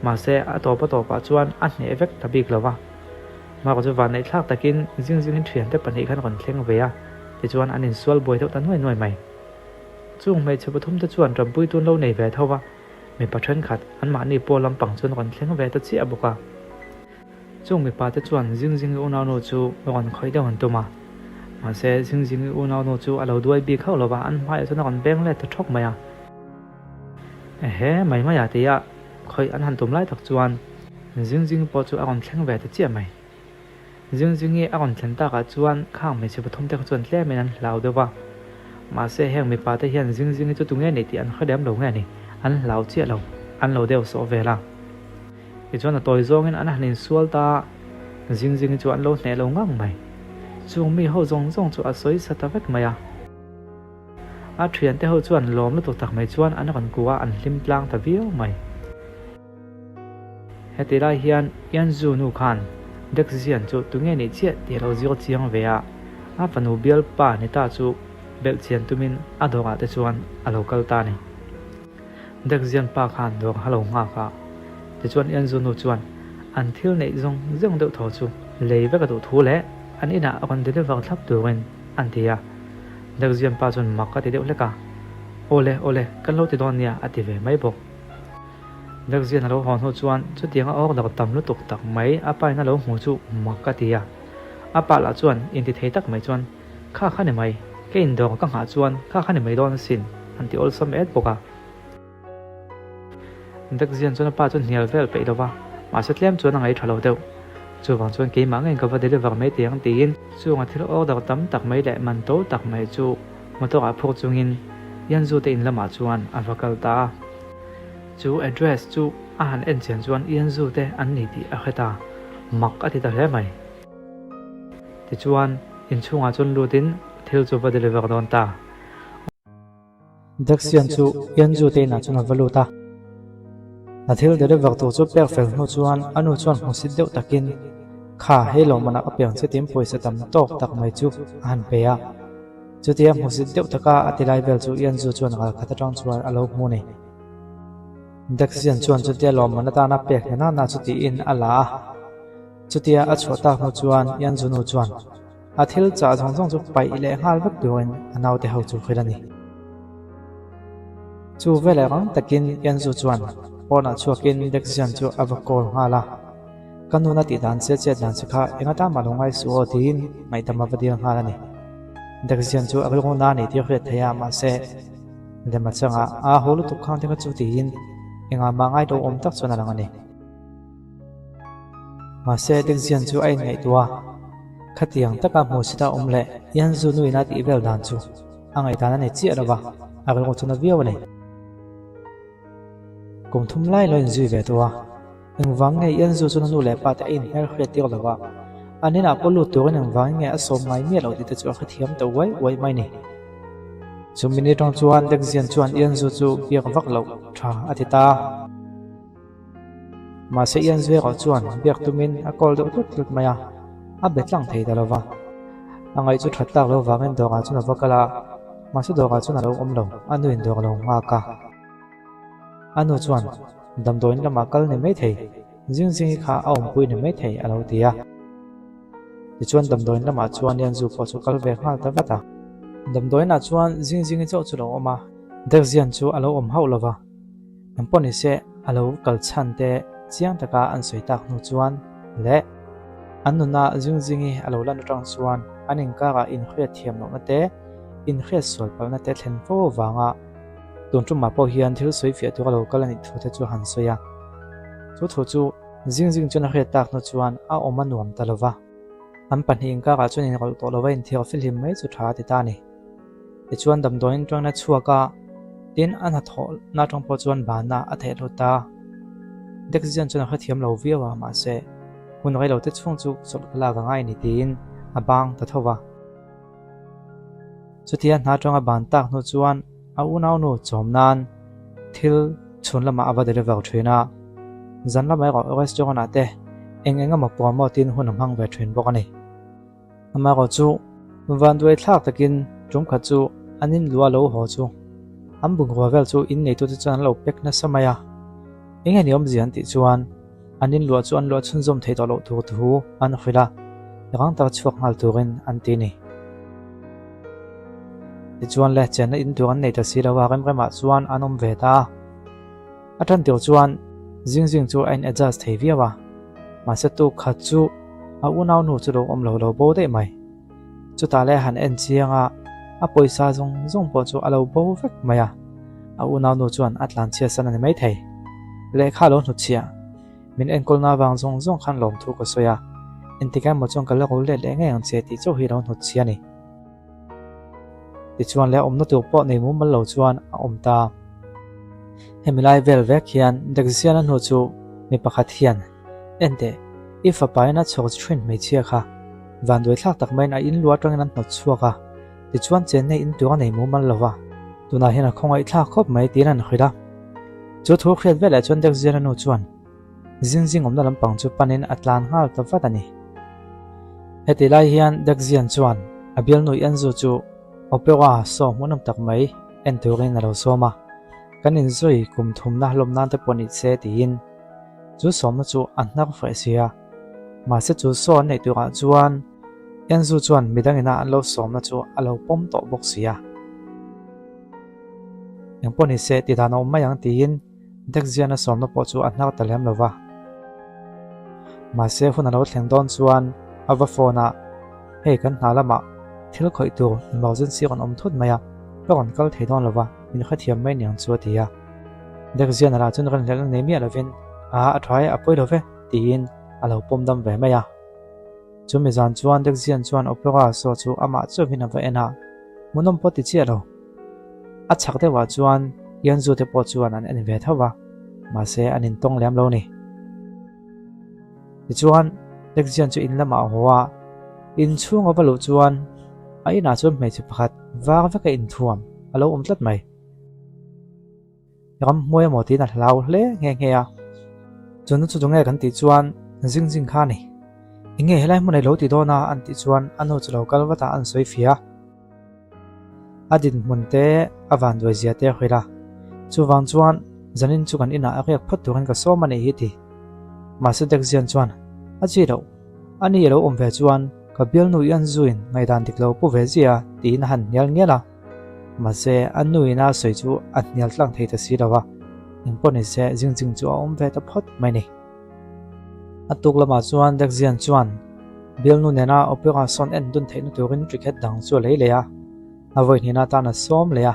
Mahse, a tawp a tawpah chuan a hneh vek ta bik lo va. Mark chu vanneih thlak takin Zingzingin thiante pahnih khan rawn thleng ve a, tichuan an insual buai deuh ta nuai nuai mai. Chung hmeichhe pathumte chuan ṭanpui tun lo nei ve tho va, mipa ṭhenkhat anmahni pawl lampang chuan rawn thleng ve ta chiah bawk a. Chung mipa te chuan Zingzingi unaunu chu rawn khawih deuh an tum a. Mahse, Zingzingi unaunu chu a lo duai bik hauh lo va, an hmaiah chuan a rawn beng let ta thawk mai a. Ehe, mai mai a ti a, khawih an han tum lai tak chuan Zingzingi pawh chu a rawn thleng ve ta chiah mai. Zingzingi a rawn thlen takah chuan khang hmeichhe pathum te kha chuan tlemin an hlau deuh va. Mahse, heng mipa te hian Zingzingi chu tunge ni tih an hre lem lo nge ni, an hlau chiah lo, an lo deuh sawh vel a. Tichuan a tawi zawngin an han insual ta a, zing zing chu an lo hneh lo ngang mai. Chung mi ho zawng zawng chu a sawi sa ta vek mai a. A thiante ho chuan lawm lutuk tak mai chuan an rawn kuh a, an hlim tlang ta viau mai. Heti lai hian Yanzu nu khan Dexian chu tunge nih chiah tih a lo zir chiang ve a, a fanu bialpa ni ta chu belh chian tumin a dawrah te chuan a lo kal ta a ni. Dekzian pa khan dawr a lo nghak a, tichuan Ianzu nu chuan an thil neih zawng zawng deuh tho chu lei vek a duh thu leh an inah rawn deliver thlap turin an ti a. Dekzian pa chuan mak a ti deuh hlek a, Awle, awle, kan lo ti dawn nia a ti ve mai bawk. Dekzian a lo haw hnu chuan chutianga order tam lutuk tak mai a pa in a lo hmu chu mak a ti a. A pa lah chuan inti thei tak mai chuan Kha kha ni mai, ka indawng ka nghah chuan kha kha ni mai dawn asin, an ti awlsam et bawk a. Dekzian chuan a pa chu hnial vel peih lo va, mahse tlem chuan a ngaih tha lo deuh. Chuvang chuan keimah ngeiin ka va deliver mai teh ang tiin chunga thil order tam tak mai leh man to tak mai chu motor ah phur chungin Yanzu te in lamah chuan a va kal ta a. Chu address chu a han en chian chuan Yanzu te an ni tih a hre ta, mak a ti ta hle mai. Tichuan, inchhungah chuan lutin thil chu va deliver dawn ta. Dexian chu Yanzu te inah chuan a va lut a. A thil deliver tur chu pek fel hnu chuan a nu chuan hmusit deuh takin, Kha, hei lawmmanah ka piang che tiin pawisa tam tawk tak mai chu a han pe a. Chutia hmusit deuh taka a ti lai vel chu Yanzu chuan ralkhat atang chuan a lo hmu ni. Dexian chuan chutia lawmman atana pek hna na chu tiin a la a. Chutia a chhuah tak hnu chuan Yanzunu chuan. A thil chah zawng zawng chu paih leh nghal vek turin a naute ho chu hrilh a ni. Chu veleh rang takin Yanzu chuan pawnah chhuakin Dexian chu a va call nghal a. Ka nuna tih dan che chet dan che kha eng atan mah lo ngai suh aw tiin ngaihdam a va dil nghal a ni. Dexian chu a rilru na nih tir hriat thei a mahse lem a changah aa haw lutuk khang te kha chu tiin engah mah ngai lo awm tak chuan a lang a ni. Mahse Dexian chu a inngaihtuah a, khatiang taka hmuhsit a awm leh Yanzu nuin a tih vel dan chu a ngaihdan a nei chiah lo va, a rilru chu na viau a ni. Kum thum lai lo inzui ve tawh a, engvang nge Yanzu chu na nu leh pa te a inhmel hriat tir lo va, an inah pawh lut turin engvangin nge a sawm ngai miah lo tih te chu a hrethiam ta uai uai mai ni. Chu minute atang chuan Dexian chuan Yanzu chu biak vak loh tha a ti ta. Mahse Yanzu erawh chuan biak tumin a call deuh tlut tlut mai a, a be tlang thei ta lo va. A ngaih chu that tlak lo vangin dawrah chuan a va kal a, mahse dawrah chuan a lo awm lo, a nuin dawr a lo nghak a. A nu chuan, Damdawiin lamah kal ni mai thei, zing zing hi kha a awmpui ni mai thei a lo ti a. Tichuan damdawiin lamah chuan Yanzu pawh chu kal ve nghal ta vat a. Damdawiinah chuan zing zing hi chauh chu lo awm a, Dekzian chu a lo awm hauh lo va. Eng pawh ni se, a lo kal chhan te chiang taka an sawi tak hnu chuan leh an nuna zing zing hi a lo lan atang chuan an inkarah inhriat thiam lohna te, inhriat sual palhna te thlen fo avanga tun tumah pawh hian thil sawi fiah tur a lo kal a nih thu te chu a han sawi a. Chu thu chu zing zing chuan a hriat tak hnu chuan a awm a nuam ta lo va, an pahnih inkarah chuan inrawlh tawh lo va inthiar fihlim mai chu tha a ti ta a ni. Tichuan damdawiin tawngin a chhuak a, tin a hnathawhna atang pawh chuan banna a theih hlut ta. Dexian chuan a hrethiam lo viau a, mahse hun rei lo te chhung chu chawlh ka lak a ngai ni tiin a bang ta tho va. Chutia hna atanga ban tak hnu chuan a unaunu chawm nan thil chhun lamah a va deliver thin a, zan lamah erawh restaurant ah te eng eng emaw promote in hun a hmang ve thin bawk a ni. Amaherawh chu vanduai thlak takin tum khat chu an in luah lo haw chu an bungrua vel chu in neitute chuan an lo pek nasa mai a, eng nge ni awmzia an tih chuan an in luah chu an luah chhunzawm thei tawh loh tur thu an hrilh a, rang taka chhuak nghal turin an ti a ni. Tichuan le chenna in tur an nei ta si lo a, remremah chuan an awm ve ta a. A tan tir chuan zing zing chu a in adjust thei viau a, mahse tuk khat chu a unau nu chu lo awm lo lo bo daih mai. Chutah leh han en chiang a, a pawisa zawng zawng pawh chu a lo bo vek mai a, a unau nu chuan a tlan chhiat san a ni maithei. Lehkha a lo hnutchhiah, min enkawlna avang zawng zawng khan lawmthu ka sawi a, engtikah emaw chuan ka la ro let leh ngei ang che tih chauh hi a lo hnutchhiah a ni. Tichuan leh awmna tur pawh nei mumal lo chuan a awm ta. Hemi lai vel vek hian Dexiana hnu chu mi pakhat hian, Enteh, i fapain a chhawk thin hmeichhia kha vanduai thlak tak maiin a inlu atangin an hnawt chhuak a, tichuan chenna in tur a nei mumal lo va, tunah hian a khawngaih thlak khawp mai tiin an hrilh a. Chu thu hriat veleh chuan Dexiana nu chuan, Zing zing awmna lampang chu panin a tlan nghal ta vat a ni. Heti lai hian Dexian chuan a bialnu Enzo chu Opera saw hmuhnawm tak mai en turin a lo sawm a, kan inzui kum thumna hlawm nan te pawh ni se tiin chu sawmna chu a hnar feh si a. Mahse chu saw an neih turah chuan Enzo chuan midang ina an lo sawmna chu a lo pawm tawh bawk si a. Engpawh ni se ti dan a awm mai ang tiin Dexian a sawmna pawh chu a hnar ta lem lo va. Mahse hun a lo thleng dawn chuan a va phone a, Hei kan hna lamah thil khawih tur emergency rawn awm thut mai a, ka rawn kal thei dawn lo va, min hrethiam mai niang chu a ti a. Dexian a lah chuan rawn hlelh na nei miah lovin, Aa a tha e, a pawi lo ve, tiin a lo pawm dam ve mai a. Chumi zan chuan Dexian chuan Opera saw chu amah chauhin a va en a, hmuhnawm pawh ti chiah lo. A chhak deuhah chuan Yanzu te pawh chuan an en ve tho va, mahse an intawng lem lo ni. Tichuan, Dexian chu in lamah a haw a, inchhung a va luh chuan a inah chuan hmeichhe pakhat var veka inthuam a lo awm tlat mai. Ramhmuai emaw tiin a hlau hle nghe nghe a. Chunu chu tunge kan tih chuan zing zing kha a ni. Enge helai hmun ei lo ti dawn a an tih chuan a nu chu lo kal vat a an sawi fia. A dinhmun te a vanduai zia te a hrilh a. Chuvang chuan zanin chu kan inah a riak phawt turin ka sawm a nih hi ti. Mahse Dekzian chuan a chi loh. A ni a lo awm ve chuan. Ka bialnu i an zuin ngaihdan dik lo pu ve zia a tiin a han hnial ngial a. Mahse, a nuin a sawi chu a hnial tlang thei ta si lo a, engpawh ni se Jingjing chu a awm ve ta phawt mai ni. A tuk lamah chuan Dexian chuan bialnu nena opera sawn en dun theihna turin ticket dang chu a lei leh a, a vawi hnihna atan a sawm leh a.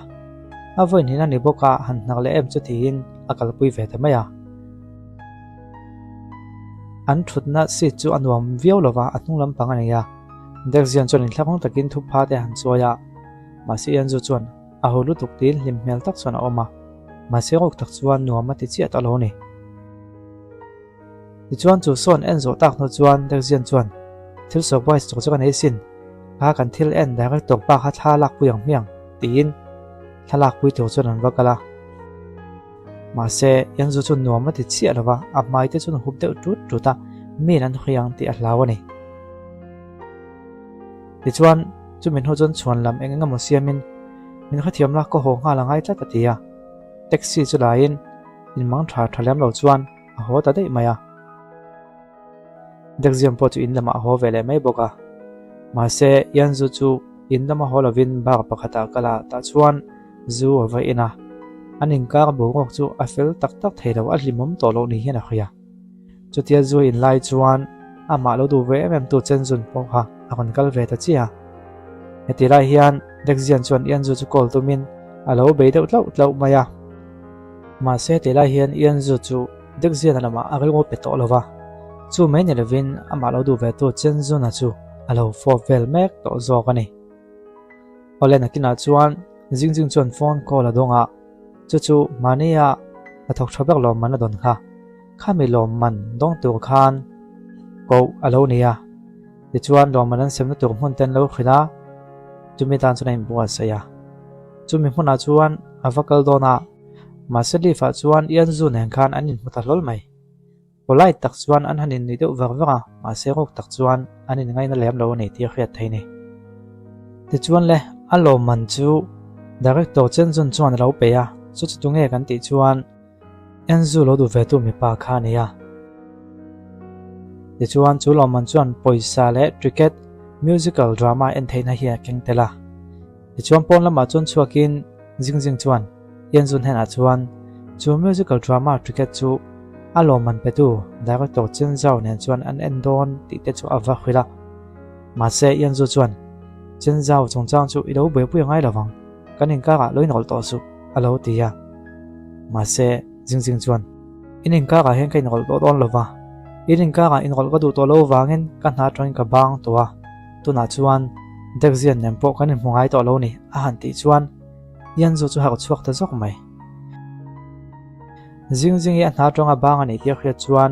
A vawi hnihna ni bawka han hnak leh em chu tiin a kalpui ve ta mai a. An thutna seat chu a nuam viau lo va, a hnung lampang a nei a. Dexian chuan inthlahrung takin thupha te han chawi a, mahse Ianzu chuan a ho lutuk tiin hlim hmel tak chuan a awm a, mahse rawk tak chuan nuam a ti chiah ta lo a ni. Tichuan chu sawn en zawh tak hnu chuan Dexian chuan thil surprise tur chu ka nei sin, kha kan thil en director pa kha thla lakpui ang hmiang tiin thla lakpui tur chuan an va kal a. Mahse, Yanzu chu nuam a ti chiah lo va, a hmai te chuan a hup deuh tut tut a, miin an hawi ang tih a hlau a ni. Tichuan, chumi hnu chuan chhuan lam eng eng emaw siamin, Min hrethiam la, ka haw nghal a ngai tlat a ti a. Taxi chu laiin inmang tha tha lem lo chuan a haw ta daih mai a. Dexion pawh chu in lamah a haw ve leh mai bawk a. Mahse, Yanzu chu in lama haw lovin bar pakhatah a kal a, tah chuan zu a va in a. An inkar boruak chu a fel tak tak thei lo, a hlimawm tawh loh ni hian a hria. Chutia zu in lai chuan amah lo duh ve em em tu Chenzun pawh kha a rawn kal ve ta chiah a. Heti lai hian Dexion chuan Yanzu chu call tumin a lo bei deuh tlauh tlauh mai a. Mahse, tilai hian Yanzu chu Dexion-a lamah a rilru pe tawh lo va, chu mai ni lovin amah lo duh ve tu Chenzuna chu a lo fawp vel mek tawh zawk a ni. Awle nakinah chuan Jingjing chuan phone call a dawng a, chu chu mahnia hnathawk tha ber lawmman a dawn kha. Khami lawmman dawng tur khan koh a lo ni a, tichuan lawmman an semna tur hmun te an lo hrilh a, chumi tan chuan a inbuatsaih a. Chumi hmunah chuan a va kal dawn a, mahse lift ah chuan Ianzu nen khan an inhmu ta hlawl mai. Polite tak chuan an han innuih deuh vak vak a, mahse ruk tak chuan an inngaina lem lo a ni tih a hriat thei ni. Tichuan le, a lawmman chu Director Chenzun chuan a lo pe a, chu chu tunge kan tih chuan Enzu lo duh ve tu mipa kha a ni a. Tichuan chu lawmman chuan pawisa leh ticket, musical drama en theihna hi a keng tel a. Tichuan pawn lamah chuan chhuakin Jingjing chuan Yanzun hnenah chuan chu musical drama ticket chu a lawmman petu director Chen Zhao nen chuan an en dawn tih te chu a va hrilh a. Mahse Yanzu chuan Chen Zhao chungchang chu i lo buaipui a ngai lovang, kan inkarah lo inrawlh tawh suh a lo ti a. Mahse Jingjing chuan In inkarah hian ka inrawlh tawh dawn lova, in inkarah inrawlh ka duh tawh lo vangin ka hna atangin ka bang tawh a. Tunah chuan Dexian nen pawh kan inhmu ngai tawh lo ni a han tih chuan Yanzu chu harh chhuak ta zawk mai. Zing zing hi a hna tawnga bang a nih tih a hriat chuan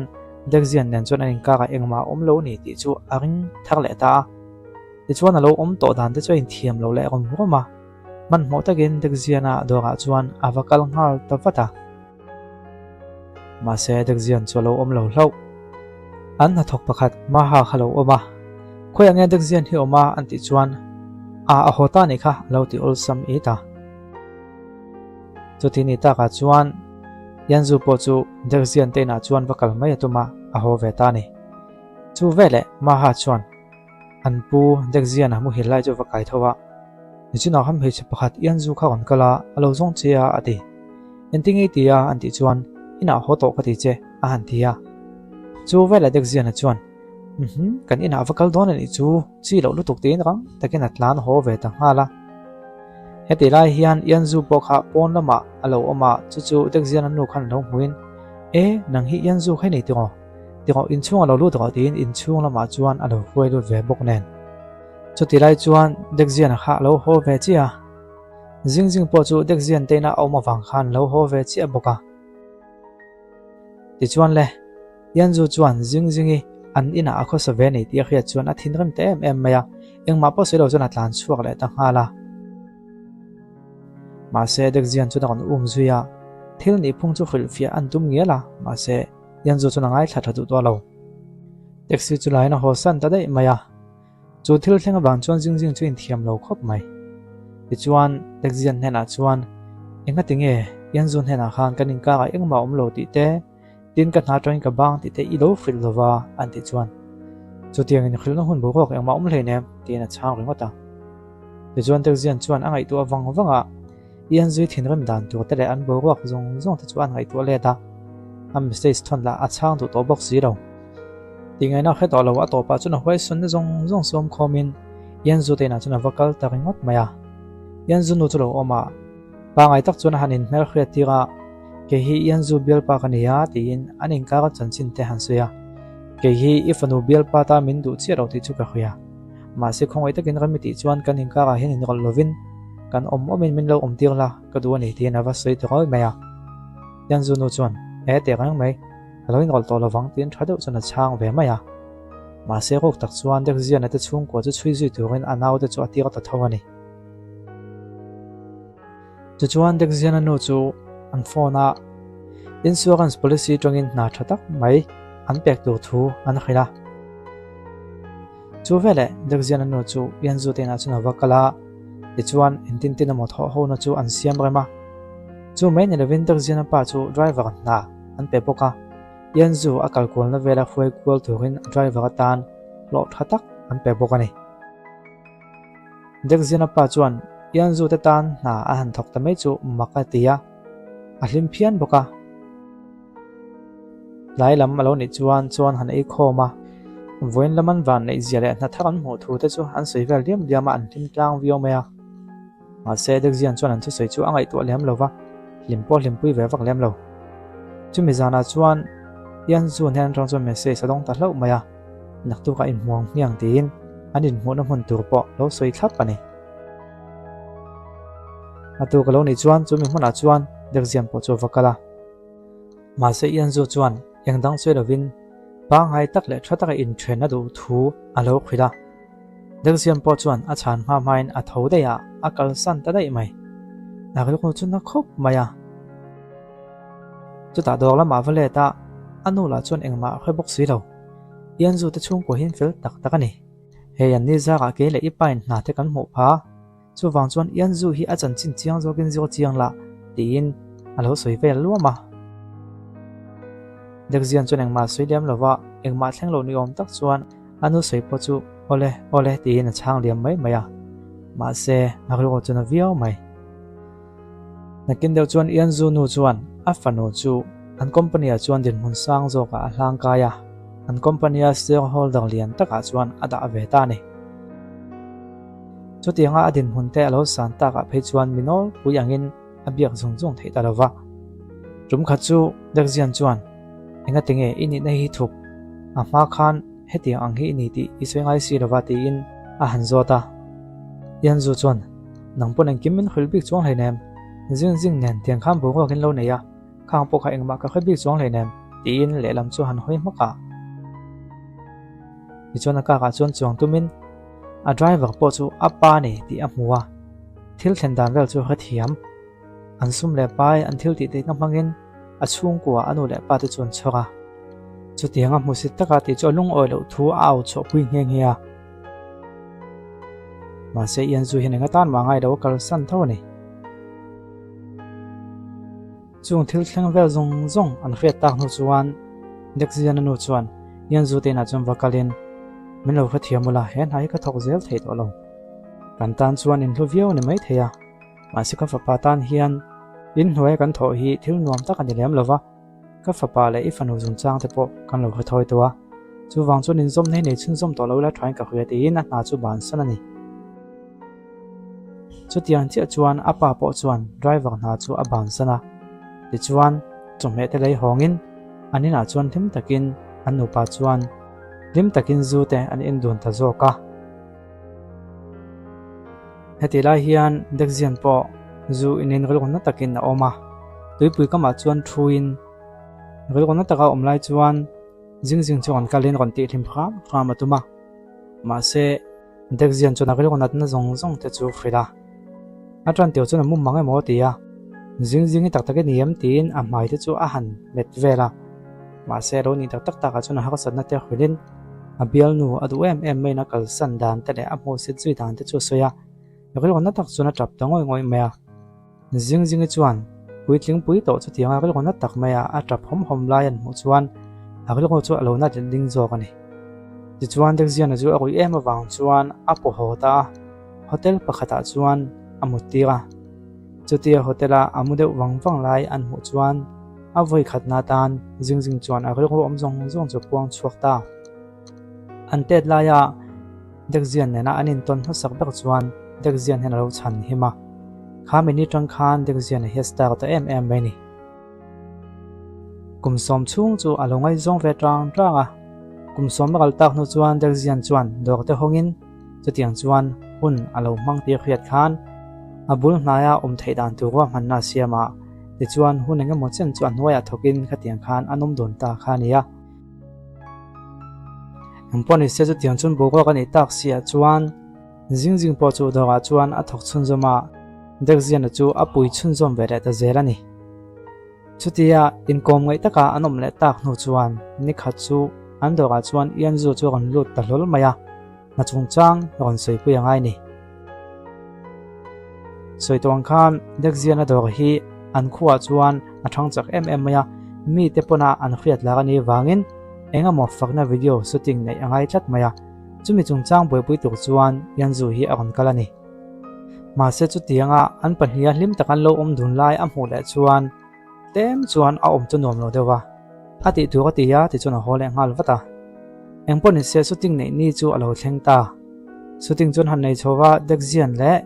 Dexian nen chuan an inkarah engmah a awm lo ni tih chu a ring thar leh ta a. Tichuan a lo awm tawh dan te chu a inthiam lo leh rawm rawm a. Hmanhmawh takin Dexian-a dawrah chuan a va kal nghal ta vat a. Mahse Dexian chu a lo awm lo hlauh. An hnathawk pakhat Maha kha lo awm a, Khawiah nge Dexian hi awm a? an tih chuan, A, a haw ta nih kha a lo ti awlsam it a. Chuti ni takah chuan Yanzu pawh chu Dexian te inah chuan va kal mai a tum a, a haw ve ta a ni. Chu veleh Maha chuan an pu Dexian-a muhil lai chu va kai tho a, Nichinah khan hmeichhe pakhat Yanzu kha rawn kal a, a lo zawng che a, a ti. Engtin nge i ti a? an tih chuan, Inah haw tawh ka ti che, a han ti a. Chu velah Dekziana chuan, Uhmm, kan inah va kal dawn a nih chu, chi loh lutuk tiin rang takin a tlan haw ve ta nghal a. Heti lai hian Ianzu pawh kha pawn lamah a lo awm a, chu chu Dekziana nu khan a lo hmuin, E, nang hi Ianzu kha i nei tiraw? Tiraw, inchhung a lo lut rawh tiin inchhung lamah chuan a lo hruai lut ve bawk nen. Chuti lai chuan Dekziana kha a lo haw ve chiah a. Zing zing pawh chu Dekzian te ina a awm avang khan lo haw ve chiah bawk a. Tichuan le, Yanzu chuan Zing Zingi an inah a khawsa ve nei tih a hriat chuan a thinrim ta em em mai a, engmah pawh sawi lo chuan a tlan chhuak leh ta nghal a. Mahse Dekzian chuan a rawn um zui a, thil nihphung chu hrilhfiah an tum ngial a, mahse Yanzu chuan a ngaithla tha duh tawh lo. Taxi chu lain a haw san ta daih mai a. Chu thil thleng avang chuan Zing Zing chu inthiam lo khawp mai. Tichuan, Dexian hnenah chuan, Engati nge Yanzu hnenah khan kan inkarah engmah awm lo tih te, tin ka hna atangin ka bang tih te i lo hrilh lo va, an tih chuan. Chutiang inhrilhna hun boruak engmah awm hleinem, tiin a chhang ringawt a. Tichuan Tekzian chuan a ngaihtuah vang vang a, Ianzui thinrim dan tur te leh an boruak zawng zawng te chu an ngaihtuah let a, a message thawn lah a chhang duh tawh bawk si lo. Tingaihna hre tawh lo a tawpah chuan a huaisawnna zawng zawng sawm khawmin Ianzu te inah chuan a va kal ta ringawt mai a. Ianzu nu chu lo awm a, pangai tak chuan a han inhmel hriat tir a, Kei hi Ianzu bialpa ka ni a tiin an inkar a chanchin te han sawi a, Kei hi i fanu bialpa ta min duh chiah lo tih chu ka hria. Mahse khawngaih takin rami tih chuan kan inkarah hian inrawlh lovin kan awm awmin min lo awm tir la ka duh a ni tiin a va sawi ta rawi mai a. Yanzu nu chuan, He teh reng mai, ka lo inrawlh tawh lovang tiin tha deuh chuan a chhang ve mai a. Mahse ruk tak chuan Dekziana te chhungkua chu chhui zui turin a naute chu a tir ta tho a ni. Tichuan Dekziana nu chu an phone a, insurance policy tangin hna tha tak mai an pek tur thu an hrilh a. Chu veleh Dekziana nu chu Yanzu te inah chuan a va kal a, tichuan engtin tin emaw thawh hona chu an siam rem a. Chu mai ni lovin Dekziana pa chu driver hna an pe bawk a, Yanzu a kal kualna vela hruai kual turin driver atan hlawh tha tak an pe bawk a ni. Dekziana pa chuan Yanzu te tan hna a han thawk ta mai chu mak a ti a, a hlim phian bawk a. Tlai lam a lo nih chuan chuan han ei khawm a, vawiin lam an van neih zia leh hna thar an hmuh thu te chu an sawi vel diam diam a, an hlim tlang viau mai a. Mahse Dekzian chuan an thusawi chu a ngaihtuah lem lo va, hlim pawh hlimpui ve vak lem lo. Chumi zanah chuan Yanzu hnen atang chuan message a dawng ta hlauh mai a, naktukah inhmuang hmiang tiin an inhmuhna hmun tur pawh lo sawi thlap a ni. A tuk a lo nih chuan chumi hmunah chuan Dekzian pawh chu a va kal a. Mahse Ianzu chuan eng dang sawi lovin pangngai tak leh tha taka inthen a duh thu a lo hrilh a. Dekzian pawh chuan a chhan hma hmain a tho daih a, a kalsan ta daih mai. A rilru chu na khawp mai a. Chutah dawr lamah va let a, a nu lah chuan engmah a hre bawk si lo. Ianzu te chhungkua hi an fel tak tak a ni. Hei an ni zarah kei leh i pain hna te kan hmuh pha. Chuvang chuan Ianzu hi a chanchin chiang zawkin zir chiang lah tiin a lo sawi vel luam a. Dekzian chuan engmah sawi liam lova engmah thleng loh ni awm tak chuan a nu sawi pawh chu awle awle tiin a chhang liam mai mai a. Mahse a rilru chuan a viau mai. Nakin deuh chuan Ianzu nu chuan a fanu chu an company ah chuan dinhmun sang zawkah a hlangkai a, an company a shareholder lian takah chuan a dah ve ta a ni. Chutianga a dinhmun te a lo san takah phei chuan mi nawlpui angin a biak zung zung theih ta lo va. Tum khat chu Dekzian chuan, Engati nge i nihna hi thup? A hma khan hetiang ang hi i ni tih i sawi ngai si lo va tiin a han zawt a. Yanzu chuan, Nang pawn engkim min hrilh bik chuang hleinem, zing zing nen tiang khan boruak in lo nei a, khang pawh kha engmah ka hre bik chuang hleinem tiin lehlam chu han hawi hmak a. Tichuan a kakah chuan chuang tumin a driver pawh chu a pa ni tih a hmu a, thil thlen dan vel chu a hrethiam. An sum leh pai an thil tih theihna hmangin a chhungkua a nu leh pa te chu an chhawr a. Chutiang a hmusit taka tih chu a lungawi loh thu a au chhuahpui nghe nghe a. Mahse Ianzu hian eng atan mah ngai lo a kalsan tho a ni. Chung thil thleng vel zawng zawng an hriat tak hnu chuan Dexiana nu chuan Yanzu te inah chuan va kalin, Min lo hrethiam ula, he hna hi ka thawk zel thei tawh lo. Kan tan chuan inhlu viau a ni mai thei a, mahse ka fapa tan hian inhnuaia kan thawh hi thil nuam tak a ni lem lo va, ka fapa leh i fanu zunchang te pawh kan lo hrethawi tawh a, chuvang chuan inzawmna hi nei chhunzawm tawh lo ila thain ka hria tiin a hna chu bansan a ni. Chutiang chiah chuan a pa pawh chuan driver hna chu a bansan a, tichuan chawhmeh te lei hawngin an inah chuan hlim takin an nupa chuan hlim takin zu te an en dun ta zawk a. Hetih lai hian Dekzian pawh zu inin rilru na takin a awm a, tuipui kamah chuan thuin rilru na taka awm lai chuan zing zing chu rawn kalin rawn tihhlim hram hram a tum a, mahse Dekzian chuan a rilru natna zawng zawng te chu hrilh a, a tan tir chuan a mum mang emaw a ti a, zing zing hi tak tak i ni em tiin a hmai te chu a han met vel a, mahse a lo nih tak tak takah chuan a harsatna te hrilhin a bialnu a duh em em maiin a kalsan dan te leh a hmuhsit zui dan te chu a sawi a, rilru na tak chuan a tap ta ngawih ngawih mai a. Zing zingi chuan puitling pui tawh chutianga rilru na tak maia a tap hawm hawm lai an hmuh chuan a rilru chu a lo na let ding zawk a ni. Tichuan Dexiana chu a ruih em avang chuan a paw haw ta a, hotel pakhatah chuan a mut tir a. Chutia hotel-a a mu deuh vang vang lai an hmuh chuan a vawi khatna atan zing zing chuan a rilru awm zawng zawng chu puang chhuak ta. An tet laia Dexian nena an intawn hmasak ber chuan Dexian hian a lo chhan him a. Kha mini tang khan Dexian-a hi a star ta em em mai a ni. Kum sawm chhung chu a lo ngaihzawng ve tang tang a, kum sawm a kal tak hnu chuan Delzian chuan dawr te hawngin chutiang chuan hun a lo hmang tir hriat khan a bul hnaia awm theih dan tur ruahmanna a siam a, tichuan hun eng emaw chen chu a hnuaiah thawkin khatiang khan an awm dun ta kha a ni a. Engpawh ni se chutiang chuan boruak a nih tak si ah chuan zing zing pawh chu dawrah chuan a thawk chhunzawm a, Delziana chu a pui chhunzawm ve leh ta zel a ni. Chutia inkawm ngaih taka an awm leh tak hnu chuan ni khat chu an dawrah chuan Ianzu chu a rawn lut ta hlawl mai a, hna chungchang rawn sawipui a ngai ni. Sawi tawh ang khan Dexiana dawr hi an khuaah chuan a thang chak em em mai a, mite pawna an hriat lar a nih vangin eng emaw fakna video shooting neih a ngai tlat mai a, chumi chungchang buaipui tur chuan Ianzu hi a rawn kal a ni. Mahse chutianga an pahniha hlim tak an lo awm dun lai a hmuh leh chuan tlem chuan a awm chu nuam lo deuh a, a tih tur a ti a tichuan a haw leh nghal vat a. Engpawh nise shooting neih ni chu a lo thleng ta. Shooting chuan han nei chho va Dexian leh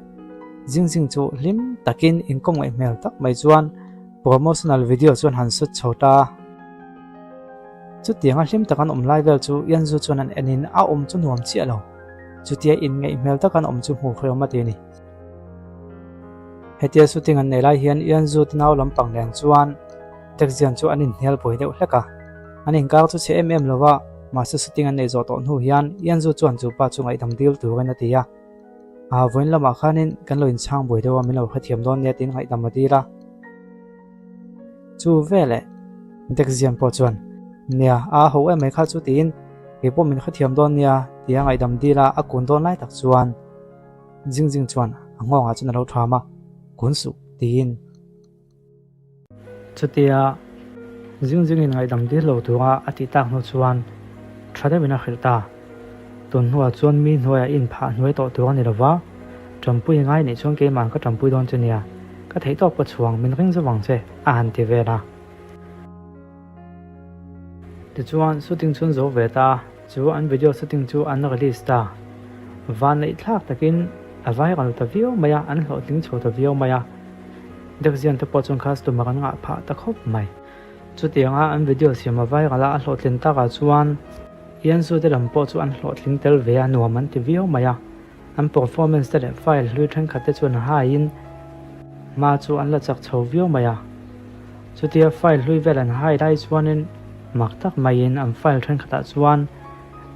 Jingjing chu hlim takin inkawm ngaih hmel tak mai chuan promotional video chuan han shoot chho ta. Chutianga hlim tak an awm lai vel chu Yanzu chuan an enin a awm chu nuam chiah lo. Chutia inngeih hmel tak an awm chu hmuh hrehawm a ti a ni. Hetia shooting an nei lai hian Ianzu te nau lampang nen chuan Tekzian chu an inhnial buai deuh hlek a. An inkar chu chhe em em lo va, mahse shooting an nei zawh tawh hnu hian Ianzu chuan chu pa chu ngaihdam dil turin a ti a. Aa vawiin lamah khanin kan lo inchhang buai deuh a, min lo hrethiam dawn nia tiin ngaihdam a dil a. Chu veleh Dekzian pawh chuan, Nia, a ho em mai kha chu tiin kei pawh min hrethiam dawn nia tia ngaihdam dil a a kun dawn lai tak chuan Jing Jing chuan a nghawngah chuan a lo tham a, Kun suh tiin. Chutia Jing Jingin ngaihdam dil lo tura a tih tak hnu chuan tha deuhin a hrilh ta. Tun hnuah chuan mi hnuaiah i inphah hnuai tawh tur a ni lova, Ṭampui ngai nih chuan keimah ka ṭampui dawn che nia, ka theihtawp ka chhuang min ring zauh ang che, a han ti vel a. Tichuan shooting chhun zo ve ta chu an video shooting chu an release ta. Van neih thlak takin a viral ta viau mai a, an hlawhtling chho ta viau mai a. Dexian te pawh chuan customer an ngah phah ta khawp mai. Chutianga an video siam a viral a, a hlawhtlin takah chuan Ianzu te lam pawh chu an hlawhtling tel ve a, nuam an ti viau mai a. An performance te leh file hlui thenkhat te chuan haiin hma chu an la chak chho viau mai a. Chutia file hlui vel an hai lai chuanin mak tak maiin an file thenkhatah chuan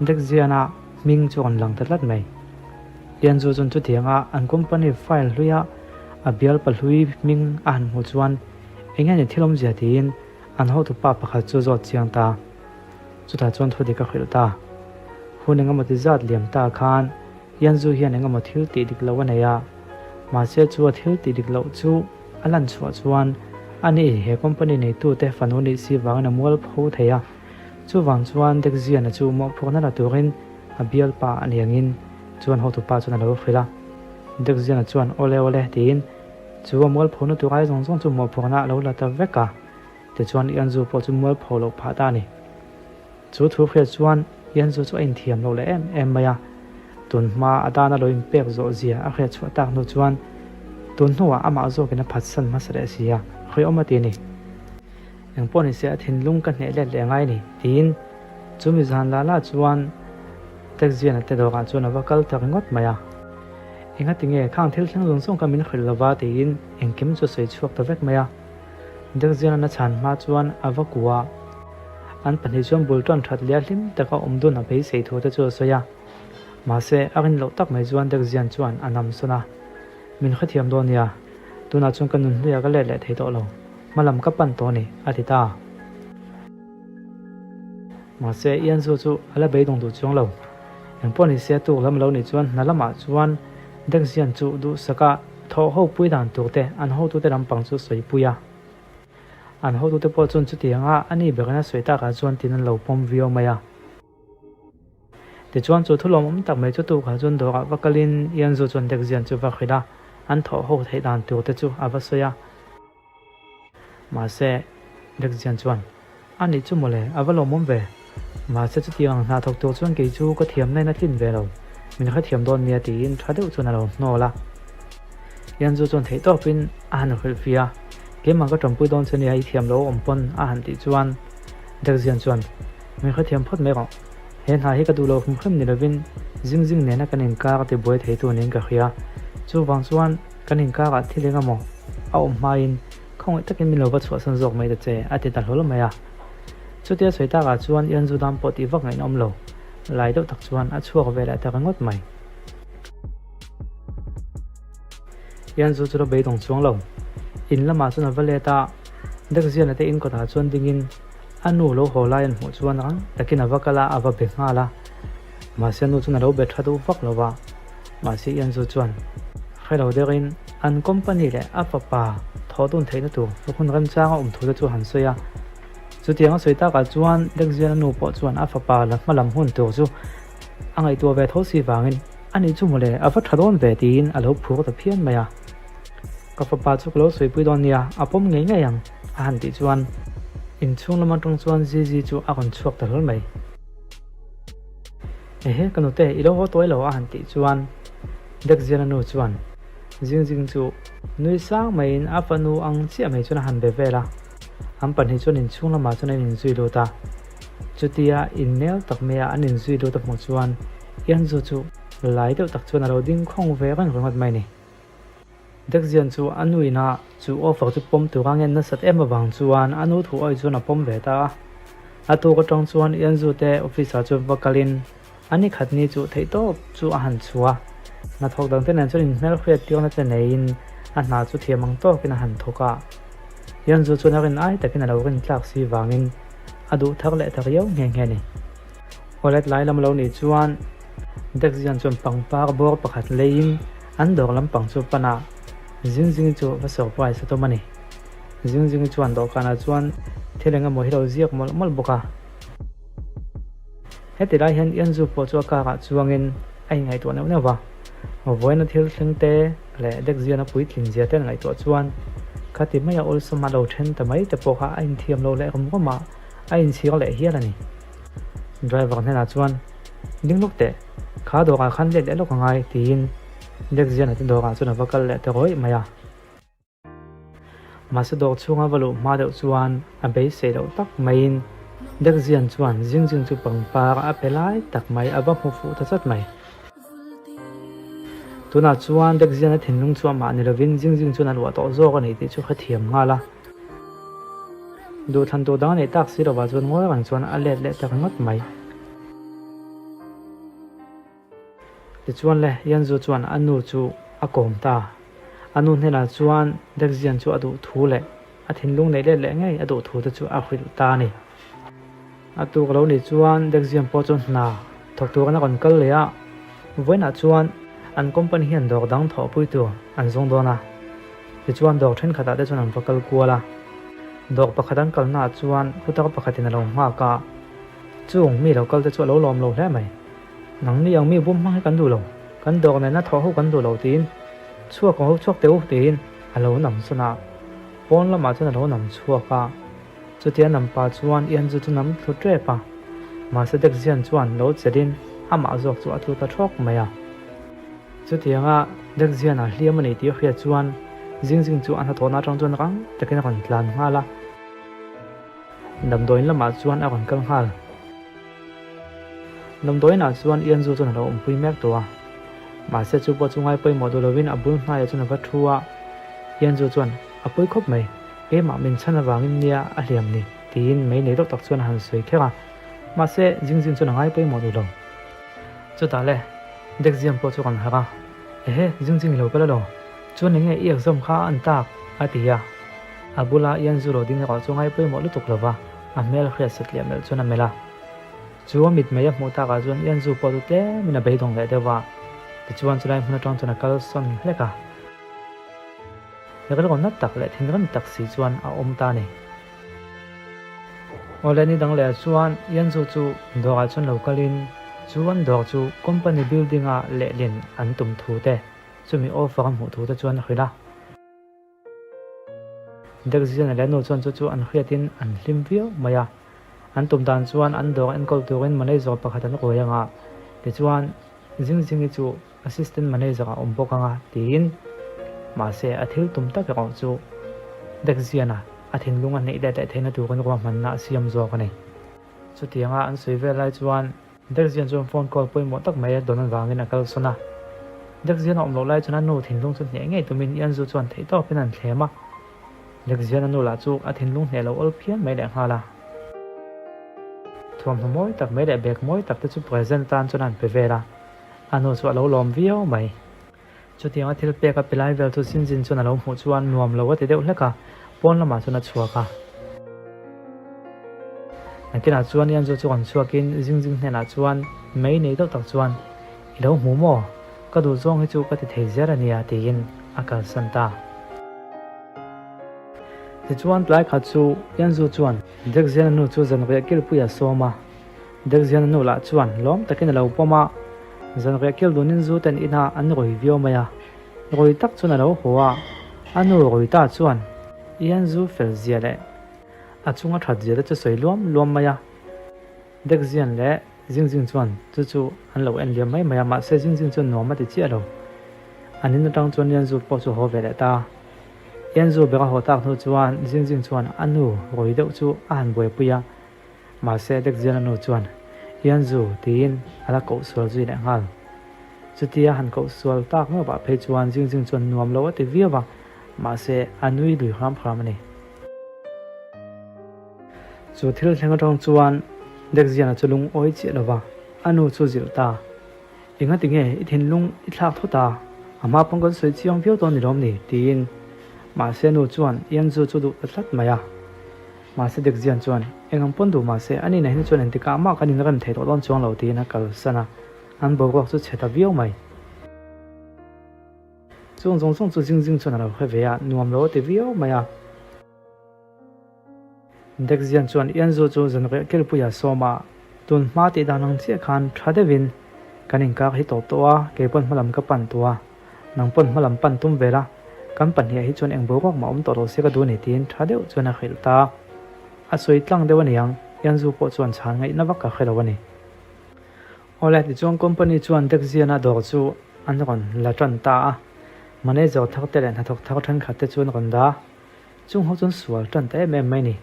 Dexiana hming chu rawn lang ta tlat mai. Lianzu chuan chutianga an company file hluia a bialpa hlui hming a han hmuh chuan eng nge ni thil awmzia tiin an hotupa pakhat chu zawt chiang ta. Chutah chuan thu dik a hrilh ta. Hun engemaw ti zat liam ta khan Yanzu hian engemaw thil tih dik loh a nei a, mahse chu a thil tih dik loh chu a lan chhuah chuan ani he company neitute fanu nih si vangin a mual pho thei a. Chuvang chuan Dexian-a chu mawhphurhna la turin a bialpa a ni angin chuan hotupa chuan a lo hrilh a. Dexian-a chuan awle awle tiin chu a mual phona tur ai zawng zawng chu mawhphurhna a lo la ta vek a. Tichuan Ianzu pawh chu mualpho loh phah ta a ni. Chu thu hriat chuan Ianzu chu a inthiam loh leh em em mai a. Tun hma a dana lo inpek zawh zia a hriat chhuah tak hnu chuan tun hnuah amah zawkin a phatsan hmasa leh si a, hrehawm a ti a ni. Engpawh ni se a thinlung ka hneh let leh ngai a ni, tiin chumi zan la la chuan Taxian-a te dawrah chuan a va kal ta ringawt mai a. Engatinge khang thil thleng zawng zawng kha min hrilh lova tiin engkim chu a sawi chhuak ta vek mai a. Deuhzian a chhan hma chuan a va kuah a, an pahnih chuan bul tan that leh a hlim taka awm dun a beisei thu te chu a sawi a. Mahse, a rin loh tak mai chuan Deuhzian chuan a nam sawn a, Min hrethiam dawn nia, tunah chuan ka nun hluiah ka let leh thei tawh lo, hma lam ka pan tawh a ni, a ti ta. Mahse, Ianzu chu a la beidawng duh chuang lo. Engpawh ni se a tuk lam lo nih chuan hna lamah chuan Deuhzian chu duhsaka Thawh ho pui dan tur te an hotute lampang chu sawi pui a. An hotute pawh chuan chutianga a ni berin a sawi takah chuan tin an lo pawm viau mai a. Tichuan chu thulawmawm tak mai chu tukah chuan dawrah va kalin Yanzu chuan Dexian chu va hrilh a, an thawh ho theih dan tur te chu a va sawi a. Mahse, Dexian chuan, A nih chu mawle, a va lawmawm ve. Mahse chutiang ang hna thawk tur chuan kei chu ka thiamna in a tlin ve lo, min hrethiam dawn nia tiin tha deuh chuan a lo hnawl a. Yanzu chuan theihtawpin a han hrilhfiah a, Keimah ka tanpui dawn che nia i thiam lo awm pawn a han tih chuan Dexian chuan, Min hrethiam phawt mai rawh. He hna hi ka duh lo hrim hrim ni lovin zing zing nena kan inkar a tibuai theitu niin ka hria. Chuvang chuan kan inkarah thil eng emaw a awm hmain khawngaih takin min lo va chhuahsan zawk mai ta che a ti ta hlawl mai a. Chutia sawi takah chuan Ianzu dam pawh tih vak ngaihna awm lo lai deuh tak chuan a chhuak ve leh ta ringawt mai. Ianzu chu la beidawng chuang lo. In lamah chuan a va let a, Dekziana te in kawtah chuan dingin A nu lo haw lai an hmuh chuan rang takin a va kal a, a va be nghal a. Mahse a nu chuan a lo be tha duh vak lo va. Mahse Ianzu chuan hre lo deuhin an company leh a fapa thawh dun theihna tur hun remchang a awm thu te chu a han sawi a. Chutiang a sawi takah chuan Dekzian a nu pawh chuan a fapa la hma lam hun tur chu a ngaihtuah ve tho si vangin a nih chu mawle a va tha dawn ve tiin a lo phur ta phian mai a. Ka fapa chu ka lo sawipui dawn nia, a pawm ngei ngei ang, a han tih chuan inchhung lam atang chuan Zizi chu a rawn chhuak ta hlawl mai. Ehe, ka nute, i lo haw tawi lo, a han tih chuan Dekziana nu chuan Zingzing chu nui sang maiin a fanu ang chiah mai chuan a han be vel a. An pahnih chuan inchhung lamah chuan an inzui lut a. Chutia innel tak maia an inzui lut a hmuh chuan Ianzu chu lai deuh tak chuan a lo ding khawng ve reng ringawt mai a ni. Dekzian chu a nu ina chu offer chu pawm tur a ngen nasat em avang chuan a nu thu awih chuan a pawm ve ta a. A tuk atang chuan Ianzu te office ah chuan va kalin a ni khat ni chu theihtawp chu a han chhuah a. Hnathawk dangte nen chuan inhmelhriat tirna te neiin a hna chu thiam ang tawkin a han thawk a. Ianzu chuan a rin ai takin a lo rin tlak si vangin a duh thar leh ta riau nghe nghe a ni. Awlet lai lam lo nih chuan Dekzian chuan pangpar bawr pakhat leiin an dawr lampang chu pan a, Zingzingi chu va surprise a tum a ni. Zingzingi chuan dawhkanah chuan thil eng emaw hi lo ziak mawlh mawlh bawk a. Heti lai hian Ianzu pawh chu a karah chuangin a inngaihtuah neuh neuh va, vawiina thil thleng te leh Dekziana puitlin zia te an ngaihtuah chuan khati maia awlsam a lo then ta mai te pawh kha a inthiam lo leh rawm rawm a, a inchhir leh hial a ni. Driver hnenah chuan, Ding lawk teh, kha dawrah khan let leh lawk a ngai, tiin Dekziana te dawrah chuan a va kal leh ta rawih mai a. Mahse dawr chhunga va luh hma deuh chuan a beisei loh tak maiin Dekzian chuan Zingzing chu pangpar a pe lai tak mai a va hmu fuh ta chat mai. Tunah chuan Dekziana thinlung chu amah ni lovin Zingzing chuan a luah tawh zawk a ni tih chu hrethiam nghal a. Duhthlan tur dang a neih tak si lovah chuan ngawi reng chuan a let leh ta ringawt mai. Tichuan le, Yanzu chuan a nu chu a kawm ta. A nu hnenah chuan Dexian chu a duh thu leh a thinlung neih let leh ngei a duh thu te chu a hrilh ta a ni. A tuk lo nih chuan Dexian pawh chu hna thawk turin a rawn kal leh a, vawiinah chuan an company hian dawr dang thawhpui tur an zawng dawn a. Tichuan dawr thenkhatah te chuan an va kal kual a, dawr pakhat an kalnaah chuan khutar pakhatin a lo nghak a, chung mi lo kal te chu a lo lawm lo hle mai. Nangni ang mi bum hmang hi kan duh lo, kan dawr nena thawh ho kan duh lo tiin chhuak ho chhuak teh u tiin a lo nam sawn a, pawn lamah chuan a lo nam chhuak a, chutia nam pa chuan Ianzu chu nam thlu tep a, mahse Dekzian chuan lo chelhin amah zawk chu a tlu ta thawk mai a. Chutianga Dekziana hliam a nei tih a hriat chuan Zingzing chu a hnathawhna atang chuan rang takin a rawn tlan nghal a, damdawiin lamah chuan a rawn kal nghal. Damdawiinah chuan Ianzu chuan a lo awmpui mek tawh a, mahse chu pawh chu ngai pawimawh duh lovin a bul hnaiah chuan a va thu a, Ianzu chuan, A pawi khawp mai, keimah min chhan avangin nia a hliam ni, tiin mei nei deuh tak chuan a han sawi kher a, mahse Zingzing chuan a ngai pawimawh duh lo. Chutah le, Dekziam pawh chu kan harh a, Ehe, Zingzing i lo kal elaw? Chuan enge i exam kha a an tak? a ti a. A bula Ianzu lo ding erawh chu ngai pawimawh lutuk lova a hmel hriat satliah melh chuan a melh a. Chu a mitmei a hmuh takah chuan Ianzu pawh chu tlemin a beidawng leh deuh a, tichuan chulai hmun atang chuan a kalsawn hlek a. Rilru tak leh thinrim tak si chuan a awm ta a ni. Awle ni dang leh chuan Yanzu chu dawrah chuan lo kalin Chu an dawr chu company building-a lehlin an tum thu te, chumi offer a hmuh thu te chuan a hrilh a. Dekziana leh nu chuan chu chu an hriatin an hlim viau mai a. An tum dan chuan an dawr enkawl turin manager pakhat an ruai anga, tichuan Zingzingi chu assistant manager a awm bawk anga tiin mahse a thil tum tak erawh chu Dekziana a thinlung a hneih let leh theihna turin ruahmanna a siam zawk a ni. Chutianga an sawi vel lai chuan Dekzian chuan phone call pawimawh tak mai a dawn avangin a kalsawn a. Dekzian a awm loh lai chuan a nu thinlung chu hneh ngei tumin Ianzu chuan theihtawpin an thlem a. Dekzian a nu lah chu a thinlung hneh lo awl phian mai lehnghal a. Thuamhnaw mawi tak mai leh bag mawi tak te chu present atan chuan an pe vel a, a nu chu a lo lawm viau mai. Chutianga thil pek a pe lai vel chu Sinzin chuan a lo hmuh chuan nuam lo a ti deuh hlek a, pawn lamah chuan a chhuak a. Nakinah chuan Ianzu chu rawn chhuakin Zingzing hnenah chuan mei nei deuh tak chuan, I lo hmu maw? Ka duh zawng hi chu ka ti thei zel a nia tiin a kalsan ta. Tichuan tlai khat chu Ianzu chuan Dekziana nu chu zanriah kilpui a sawm a, Dekziana nu lah chuan lawm takin a lo pawm a, zanriah kil dunin zu ten inah an rawi viau mai a, rawi tak chuan a lo haw a, a nu rawi ta chuan Ianzu fel zia leh a chunga that zia te chu sawi luam luam mai a, Dekzian leh Zingzing chuan chu chu an lo en liam mai mai a, mahse Zingzing chuan nuam a ti chiah lo. An in atang chuan Lianzu pawh chu haw ve leh ta. Lianzu ber a haw tak hnu chuan Zingzing chuan a nu rawi deuh chu a han buaipui a, mahse Dekzian a nu chuan Lianzu tiin a la koh sual zui leh nghal. Chutia han koh sual tak ngawt ah phei chuan Zingzing chuan nuam lo a ti viau a, mahse a nui lui hram hram a ni. Chu thil thleng atang chuan Dekziana chu lungawi chiah lo va, a nu chu zilh ta. Engati nge i thinlung i thlak thut a, a hma pawn kan sawi chiang viau dawn ni lawm ni? tiin mahse nu chuan Ianzu chu duh ta tlat mai a. Mahse Dekzian chuan, Eng ang pawn duh mahse a nihna hi chuan engtikah mah kan inrem thei tawh dawn chuang lo tiin a kalsan a, an boruak chu chhe ta viau mai. Chung zawng zawng chu Zingzing chuan a lo hre ve a, nuam lo a ti viau mai a. Dekzian chuan Ianzu chu zanriah kilpuia sawm a, tun hma tih dan ang chiah khan tha deuhin kan inkak hi tawp tawh a, kei pawn hmalam ka pan tawh a, nang pawn hmalam pan tum vel a, kan pahniah hi chuan eng boruak mah awm tawh lo se ka duh a ni tiin tha deuh chuan a hrilh ta. A sawi tlang deuh a niang, Ianzu pawh chuan chhan ngaihna vak a hre lo a ni. Awle, tichuan company chuan Dekziana dawr chu an rawn la tan ta a, manager thar te leh hnathawk thar thenkhat te chu an rawn dah a. Chung ho chuan sual tan ta em em mai ni.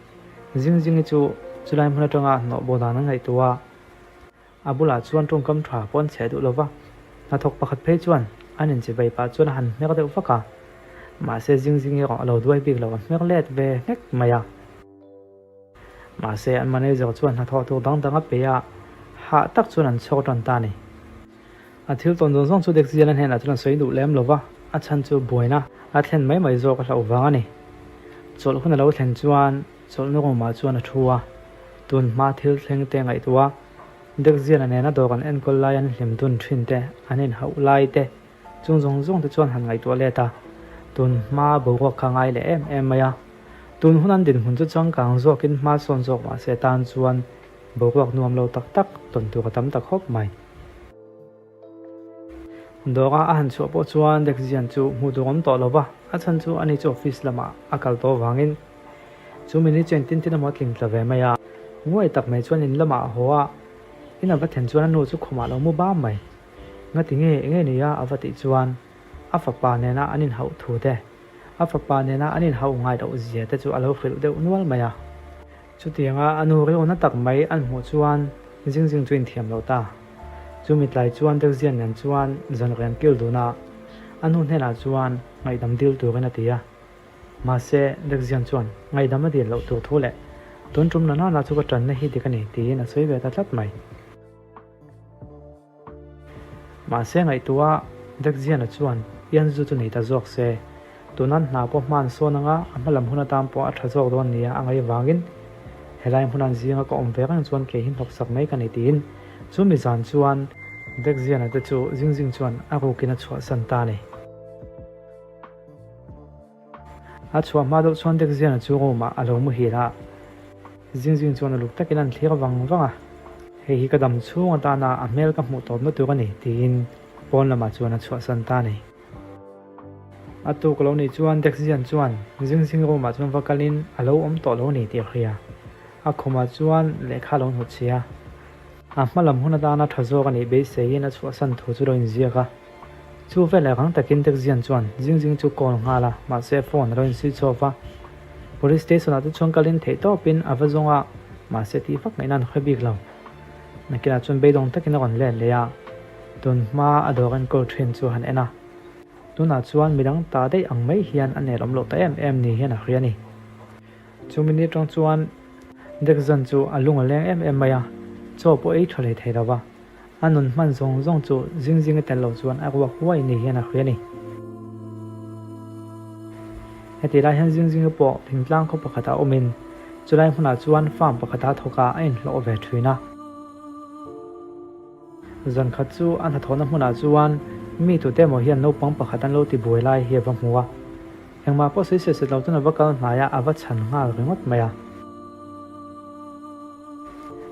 Zingzingi chu chulai hmun atanga hnawh bo dan an ngaihtuah a, a bulah chuan tawngkam tha pawh an chheh duh lo va. Hnathawk pakhat phei chuan an inchivei pah chuan a han hmer deuh vak a, mahse Zingzingi erawh a lo duai bik lo, a hmer let ve nghek mai a. Mahse an manager chuan hnathawh tur dang dang a pe a, hah tak chuan an chhuak tan ta a ni. A thil tawn zawng zawng chu Dekziana hnenah chuan a sawi duh lem lo va, a chhan chu buaina a thlen mai mai zawk a hlauh vang a ni. Chawlh hun a lo thlen chuan chawlhna room-ah chuan a thu a, tun hma thil thleng te ngaihtuah a, Dekziana nena dawr an enkawl lai an hlim dun thin te, an inhauh lai te, chung zawng zawng te chuan han ngaihtuah let a, tun hma boruak kha ngai leh em em mai a. Tun hun an dinhmun chu changkang zawkin hma sawn zawk mahse tan chuan boruak nuam lo tak tak tawn tur a tam ta khawp mai. Dawra a han chhuah pawh chuan Dekzian chu hmuh tur awm tawh lo va, a chhan chu ani chu office lamah a kal tawh vangin chu mini chu engtin tin emaw a tling tla ve mai a. Nguai tak mai chuan in lamah a haw a, in a va then chuan a nu chu khumah a lo mu bam mai. Ngati nge enge ni a a va tih chuan a fapa nena an inhauh thu te, a fapa nena an inhauh ngai loh zia te chu a lo hrilh deuh nual mai a. Chutianga a nu rilru na tak mai an hmuh chuan Zingzing chu inthiam lo ta. Chu mitlai chuan Dekzian nen chuan zanrian kil dun a, a nu hnenah chuan ngaihdam dil turin a ti a. Mahse, Dekzian chuan ngaihdam a dil loh tur thu leh tun tum na nana chu ka tanna hi dik a ni tiin a sawi ve ta tlat mai. Mahse ngaihtuah Dekziana chuan Ianzu chu nei ta zawk se, tunan hna pawh hman sawn anga a hma lam hun atan pawh a tha zawk dawn nia a ngaih vangin helai hmunan zinga ka awm ve reng chuan kei hi hnawksak mai ka ni tiin chumi zan chuan Dekziana te chu Zingzing chuan a rukin a chhuahsan ta a ni. A chhuah hma deuh chuan Dekziana chu room ah a lo muhil a, Zingzing chuan a luk takin an thlir vang vang a. Hei hi ka dam chhung atana a hmel ka hmuh tawpna tur a ni, tiin pawn lamah chuan a chhuahsan ta a ni. A tuk lo nih chuan Dexian chuan zing zing room ah chuan va kalin a lo awm tawh lo ni tih a hria. A khumah chuan lehkha a lo hnutchhi a. A hma lam hun atana tha zawk a nih beiseiin a chhuahsan thu chu lo inziak a. Chu veleh rang takin Dexian chuan zing zing chu call nghal a, mahse phone a lo in switch off a. Police station ah te chuan kalin theih tawpin a va zawng a, mahse tih vak ngaihna an hre bik lo. Nakinah chuan beidawng takin a rawn let leh a, tun hma a dawr enkawl thin chu a han en a. Tunah chuan midang ta daih ang mai hian a nelawm loh ta em em ni hian a hria a ni. Chumi ni atang chuan Dekzan chu a lung a leng em em mai a, chaw pawh ei tha hlei thei lo va, a nun hman zawng zawng chu zing zing a tel lo chuan a ruak huai ni hian a hria a ni. Heti lai hian zing zinga pawh thingtlang khaw pakhatah awmin chulai hmunah chuan farm pakhatah thawk a a inhlawh ve thin a. Zan khat chu a hnathawhna hmunah chuan mi tute emaw hian naupang pakhat an lo ti buai lai hi a va hmu a. Engmah pawh sawi set set lo chuan a va kal hnai a, a va chhan nghal ringawt mai a.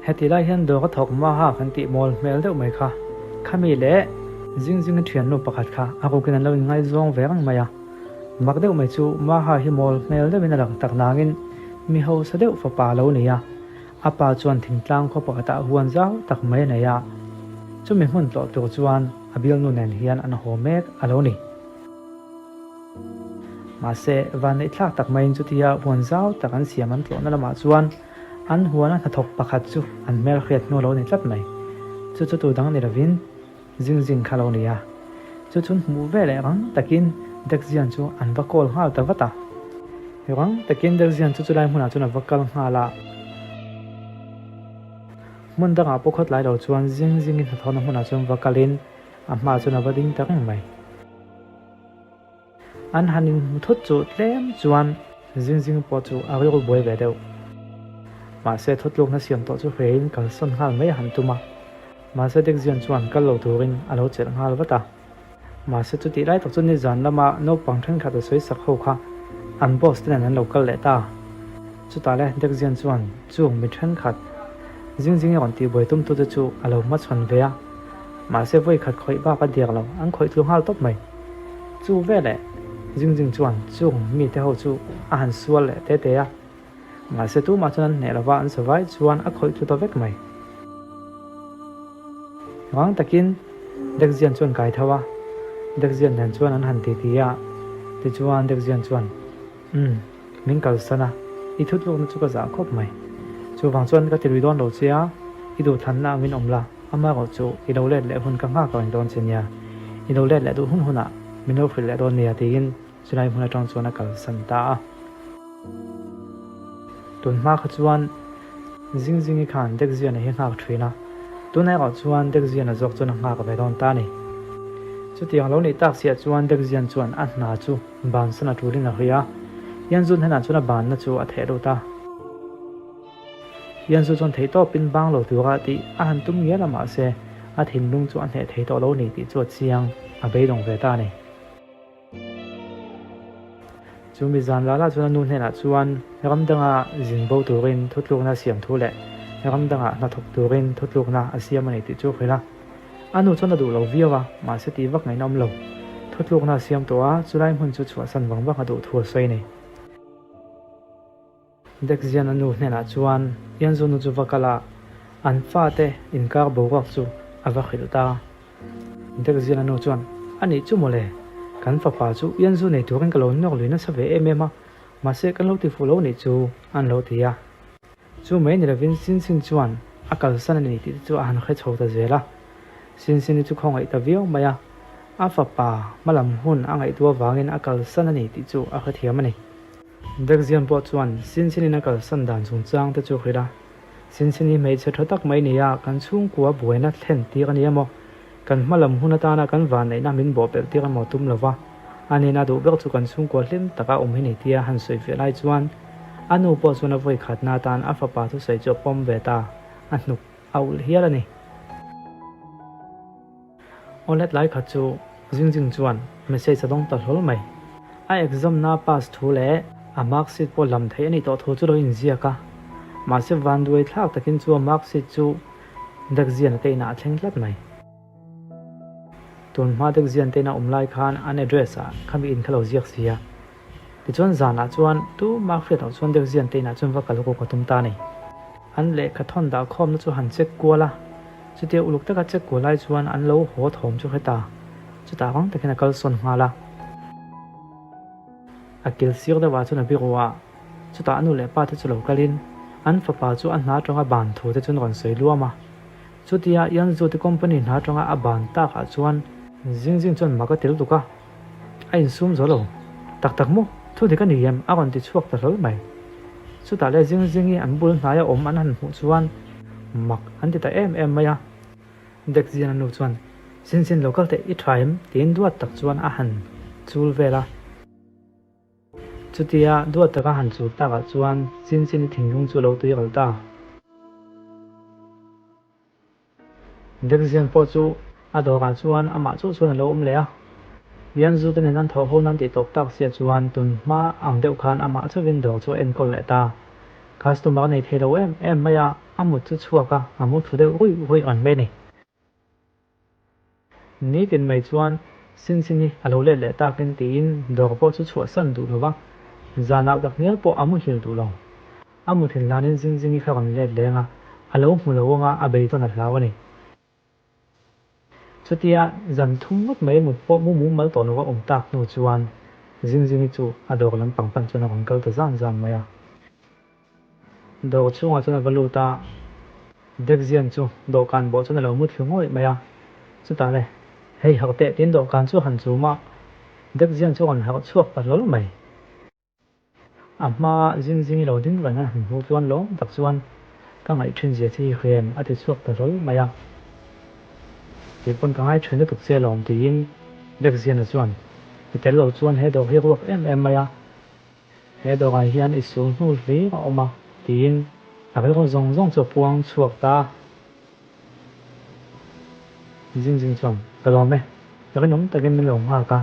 Heti lai hian dawr a thawk maha kan tih mawl hmel deuh mai kha. Khami leh zing zinga thiannu pakhat kha a rukin an lo inngaizawng ve reng mai a. Mak deuh mai chu maha hi mawl hmel deuhin a lang tak nangin mi hausa deuh fapa a lo ni a. A pa chuan thingtlang khaw pakhatah huan zau tak mai a nei a. Chumi hmun tlawh tur chuan a bialnu nen hian an haw mek a lo ni. Mahse, vanneihthlak tak maiin chutia huan zau tak an siam an tlawhna lamah chuan an huana hnathawk pakhat chu an hmel hriat hnu lo ni tlat mai. Chu chu tu dang ni lovin zing zing kha lo ni a. Chu chun hmuh ve leh rang takin Dekzian chu an va call nghal ta vat a. Rang takin Dekzian chu chulai hmunah chuan a va kal nghal a. Hmun dangah pawh khawtlai lo chuan zing zingin hnathawhna hmunah chuan va kalin a hmaah chuan a va ding ta reng mai. An han inhmu thut chu tlem chuan zing zing pawh chu a rilru buai ve deuh. Mahse thutlukna siam tawh chu hreiin kalsawn nghal mai a han tum a. Mahse Dekzian chuan kal lo turin a lo chelh nghal vat a. Mahse chutih lai tak chu nizan lama naupang thenkhat a sawi sak ho kha an boss te nen an lo kal leh ta. Chutah le Dekzian chuan chung mi thenkhat zing zing i rawn tihbuai tumtute chu a lo hmachhawn ve a. Mahse vawi khat khawih bak a diak lo, an khawih tlu nghal tawp mai. Chu veleh Jing Jing chuan chung mite ho chu a han sual leh te te a. Mahse tumah chuan an hneh lova an savai chuan a khawih tlu ta vek mai. Rang takin Dekzian chuan kai tho a, Dekzian nen chuan an han titi a, tichuan Dekzian chuan, Umm, min kalsan a, i thutlukna chu ka zah khawp mai. Chuvang chuan ka tilui dawn lo che a, i duhthlanna angin awm la, amaherawh chu i lo let leh hun ka nghak reng dawn che nia, i lo let leh duh hun hunah min lo hrilh leh dawn nia tiin chulai hmun atang chuan a kalsan ta a. Tun hma kha chuan Zing Zingi khan Dekziana hi nghak thin a, tunah erawh chuan Dekziana zawk chuan a nghak ve dawn ta a ni. Chutiang lo nih tak siah chuan Dekzian chuan a hna chu Bansan a tulin a ri a, Yanzu hnenah chuan a banna chu a theh lut a. Yanzu chuan theihtawpin bang lo tura tih a han tum ngial a mahse a thinlung chu a hneh thei tawh lo ni tih chu a chiang, a beidawng ve ta a ni. Chu mi zan lah lah chuan a nu hnenah chuan ram danga zin bo turin thutlukna a siam thu leh ram dangah hnathawk turin thutlukna a siam a ni tih chu a hrilh a. A nu chuan a duh lo viau a, mahse tih vak ngaihna awm lo. Thutlukna a siam tawh a, chulai hmun chu chhuahsan vang vang a duh thu a sawi a ni. Dekzian a nu hnenah chuan Yanzu nu chu va kal a, an fate inkar boruak chu a va hrilh ta. Dekzian a nu chuan, A nih chu mawle, kan fapa chu Yanzu nei turin ka lo nawk lui nasa ve em em a, mahse kan lo ti fuh lo nih chu, an lo ti a. Chu mai ni lovin Sin Sin chuan a kalsan a ni tih te chu a han hre chho ta zel a. Sin Sin-i chu khawngaih ta viau mai a, a fapa hmalam hun a ngaihtuah avangin a kalsan a ni tih chu a hrethiam a ni. Dekzian pawh chuan Sin Sin-in a kalsan dan chungchang te chu hrilh a, Sin Sin-i hmeichhe tha tak mai nia kan chhungkua buaina thlen tir a ni emaw, Kan hmalam hun atana kan vanneihna min bawhpelh tir emaw tum lova, a nena duh ber chu kan chhungkua hlim taka awm hi ni tia han sawi fiah lai chuan a nu pawh chuan a vawi khatna atan a fapa thusawi chu a pawm ve ta, a hnuk a ulh hial a ni. Awlet lai khat chu zing zing chuan message a dawng ta hlawl mai. A exam na pass thu leh a mark sheet pawh lam theih a nih tawh thu chu lo inziak a, mahse vanduai thlak takin chu a mark sheet chu. Dekziana te inah a thleng tlat mai. Tun hma Dekzian te ina awm lai khan an address ah khami in kha lo ziak si a. Tichuan zanah chuan tumah hriat loh chuan Dekzian te inah chuan va kal kawk a tum ta a ni. An lehkha thawn dah khawmna chu han check kual a, chutia uluk taka check kual lai chuan an lo haw thawm chu hre ta. Chutah rang takin a kalsawn nghal a. A kil sir deuhah chuan a biru a, chutah a nu leh pa te chu lo kalin an fapa chu a hna atanga ban thu te chuan rawn sawi luam a. Chutia Yanzu te company hna atanga a ban takah chuan zing zing chuan mak a tel tuk a, a insum zo lo. Tak tak maw? Thu dik a ni em? A rawn ti chhuak ta hlawl mai. Chutah leh zing zingi an bul hnaia awm an han hmuh chuan mak an ti ta em em mai a. Dekziana nu chuan, Zin zin lo kal teh i tha em? tiin duat tak chuan a han chul vel a. Chutia duat taka han chul takah chuan Zin zin i thinlung chu a lo tui ral ta. Dekzian pawh chu a dawrah chuan amah chauh chuan a lo awm leh a. Lianzu te nen an thawh ho nan tih tawp tak sia chuan tun hma ang deuh khan amah chauhin dawr chu a enkawl leh ta. Customer a nei thei lo em em mai a, a mut chu chhuak a, a mu thu deuh ruih ruih reng mai a ni. Nitin mai chuan Sin Sin-i a lo let leh takin tiin dawr pawh chu chhuahsan duh lo va, zanah takngial pawh a muhil duh lo. A muthin hlanin Zing Zing-i kha rawn let leng a, a lo hmu lo anga a beidawn a hlau a ni. Chutia zan thum ngawt mai mut pawh mu mumal tawh lova awm tak hnu chuan Zingzingi chu a dawr lampang pan chuan a rawn kal ta zan zan mai a. Dawr chhungah chuan a va lut a, Dekzian chu dawhkan bawh chuan a lo mu thlu ngawih mai a. Chutah le, hei harh teh tiin dawhkan chu a han chum a, Dekzian chu a rawn harh chhuak ta hlawl mai. A hma zing zing i lo ding reng a han hmuh chuan lawm tak chuan ka ngaih thin zia che hi hrem a ti chhuak ta hlawl mai a. Kei pawn ka ngai thin lutuk che lawm tiin Dekziana chuan i tel lo chuan he dawr hi ruak em em mai a, he dawrah hian i sul hnu hlir a awm a tiin a rilru zawng zawng chu a puang chhuak ta a. Zing zing chuan ka lawm e, rinawm takin min lo nghak a.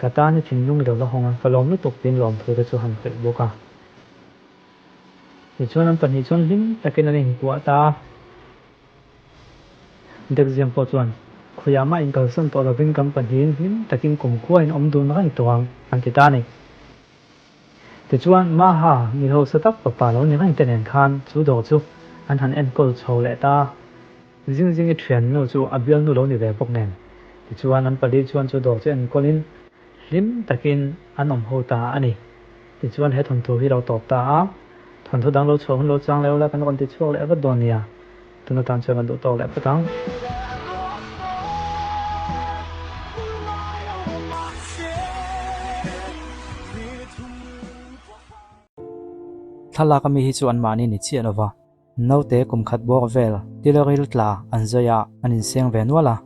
Ka tan i thinlung i lo la hawng a, ka lawm lutuk tiin lawmthu te chu han hrilh bawk a. Tichuan an pahnih chuan hlim takin an inkuah ta a. Dekziam pawh chuan, Khawiah mah inkalsan tawh lovin kan pahnihin hlim takin kumkhua in awm dun reng tawh ang, an ti ta a ni. Tichuan, Maha, mi hausa tak fapa lo ni reng te nen khan chu dawr chu an han enkawl chho leh ta a. Zing zing i thiannu chu a bialnu lo ni ve bawk nen. Tichuan an pali chuan chu dawr chu enkawlin hlim takin an awm ho ta a ni. Tichuan he thawnthu hi lo tawp ta a, thawnthu dang lo chhuah hun lo chang leh ula kan rawn ti chhuak leh vat dawn nia. Tun atan chuan kan duh tawk leh phawt ang. Thlalak ami hi chu anmahni ni chiah lova. Naute kum khat bawk vel tilaril tla an zai a, an inseng ve nual a.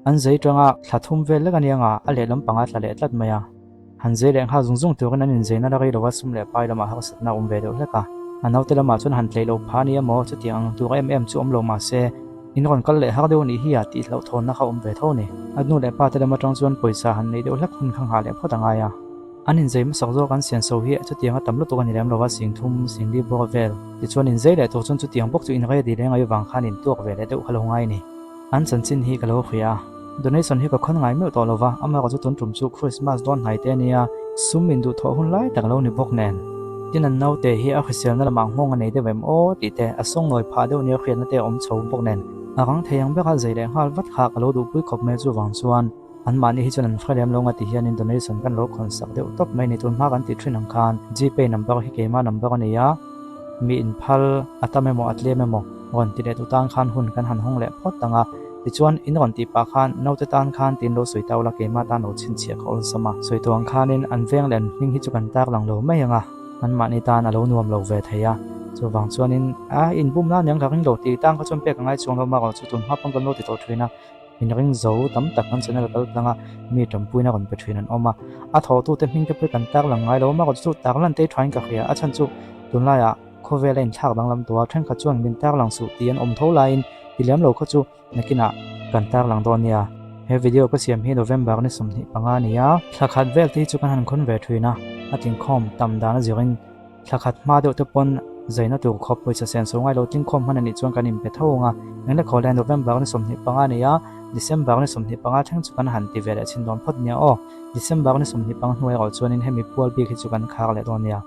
An zai tanga thla thum vel lek anianga a lehlam panga tla leh tlat mai a. Han zai leh nghal zung zung turin an inzaina la rei lova sum leh pai lamah harsatna a awm ve deuh hlek a. A naute lamah chuan han tleih loh phah a ni emaw chutiang ang tur em em chu awm lo mah se, in rawn kal leh har deuh anih hi a tih hlauhthawnna kha awm ve tho a ni. A nu leh pa te lam atang chuan pawisa han neih deuh hlek hun kha nghah leh phawt a ngai a. An inzei hmasak zawk an sian so hi chutiang a tam lutuk a ni lem lo a, sing thum, sing li bawk vel. Tichuan inzei leh tur chuan chutiang bawk chu in ready leng ai vang khan intuak ve leh deuh kha lo ngai a ni. An chanchin hi ka lo hria a, donation hi ka khawn ngai meuh tawh lo va, amaherawh chu tun tum chu Christmas dawn hnai te a nia, sum in duhthawh hun lai tak lo ni bawk nen. Tin an naute hi a hriselna lamah nghawng a nei deuh em aw tih te, a sawngnawi phah deuh nia hriatna te a awm chho bawk nen. A rang thei ang bera zei leh nghal vat kha ka lo duhpui khawp mai chuvang chuan. Anmahni hi chuan an hre lem lo nga ti hianin donation kan lo khawn sak deuh tawp mai ni. Tun hma kan tih thin ang khan Gpay number hi keimah number a ni a, mi inphal a tam emaw a tlem emaw rawn ti leh tu tan khan hun kan han hawng leh phawt ang a. Tichuan in rawn tih pah khan naute tan khan tiin lo sawi ta ula keimah tan lo chhinchhiah ka awlsam a. Sawi tu ang khanin an veng leh an hming hi chu kan tar lang lo mai ang a, anmahni tan a lo nuam lo ve thei a. Chuvang chuanin a inbum nan eng ka ring lo tih tan kha chuan pek a ngai chuang lo marawh chu tun hma pawn kan lo ti tawh thin a. Inring zo tam tak kan channel kal tlang a, mi tanpuina rawn pe thin an awm a. A thawhtute hming te pawh kan tarlang ngai lo a, amaherawhchu chu tarlan te hi thain ka hria. A chhan chu tunlaiah khawvel a inthlak danglam tawh a, thenkhat chuan min tarlang suh tih an awm tho laiin ti lem lo kha chu nakinah kan tarlang dawn nia. He video ka siam hi November ni 25 a ni a, thla khat vel te hi chu kan han khawn ve thin a, a tinkhawm tam dan a zirin thla khat hma deuh te pawn. Zaina tur khawp pawisa senso ngai lo tlingkhawm hman a nih chuan kan inpe tho ang a, eng le khaw le November ni 25 a ni a, December ni 25 thleng chu kan han ti ve leh chhin dawn phawt nia aw. December ni 25 hnuai erawh chuanin hemi pual bik hi chu kan khar leh dawn nia.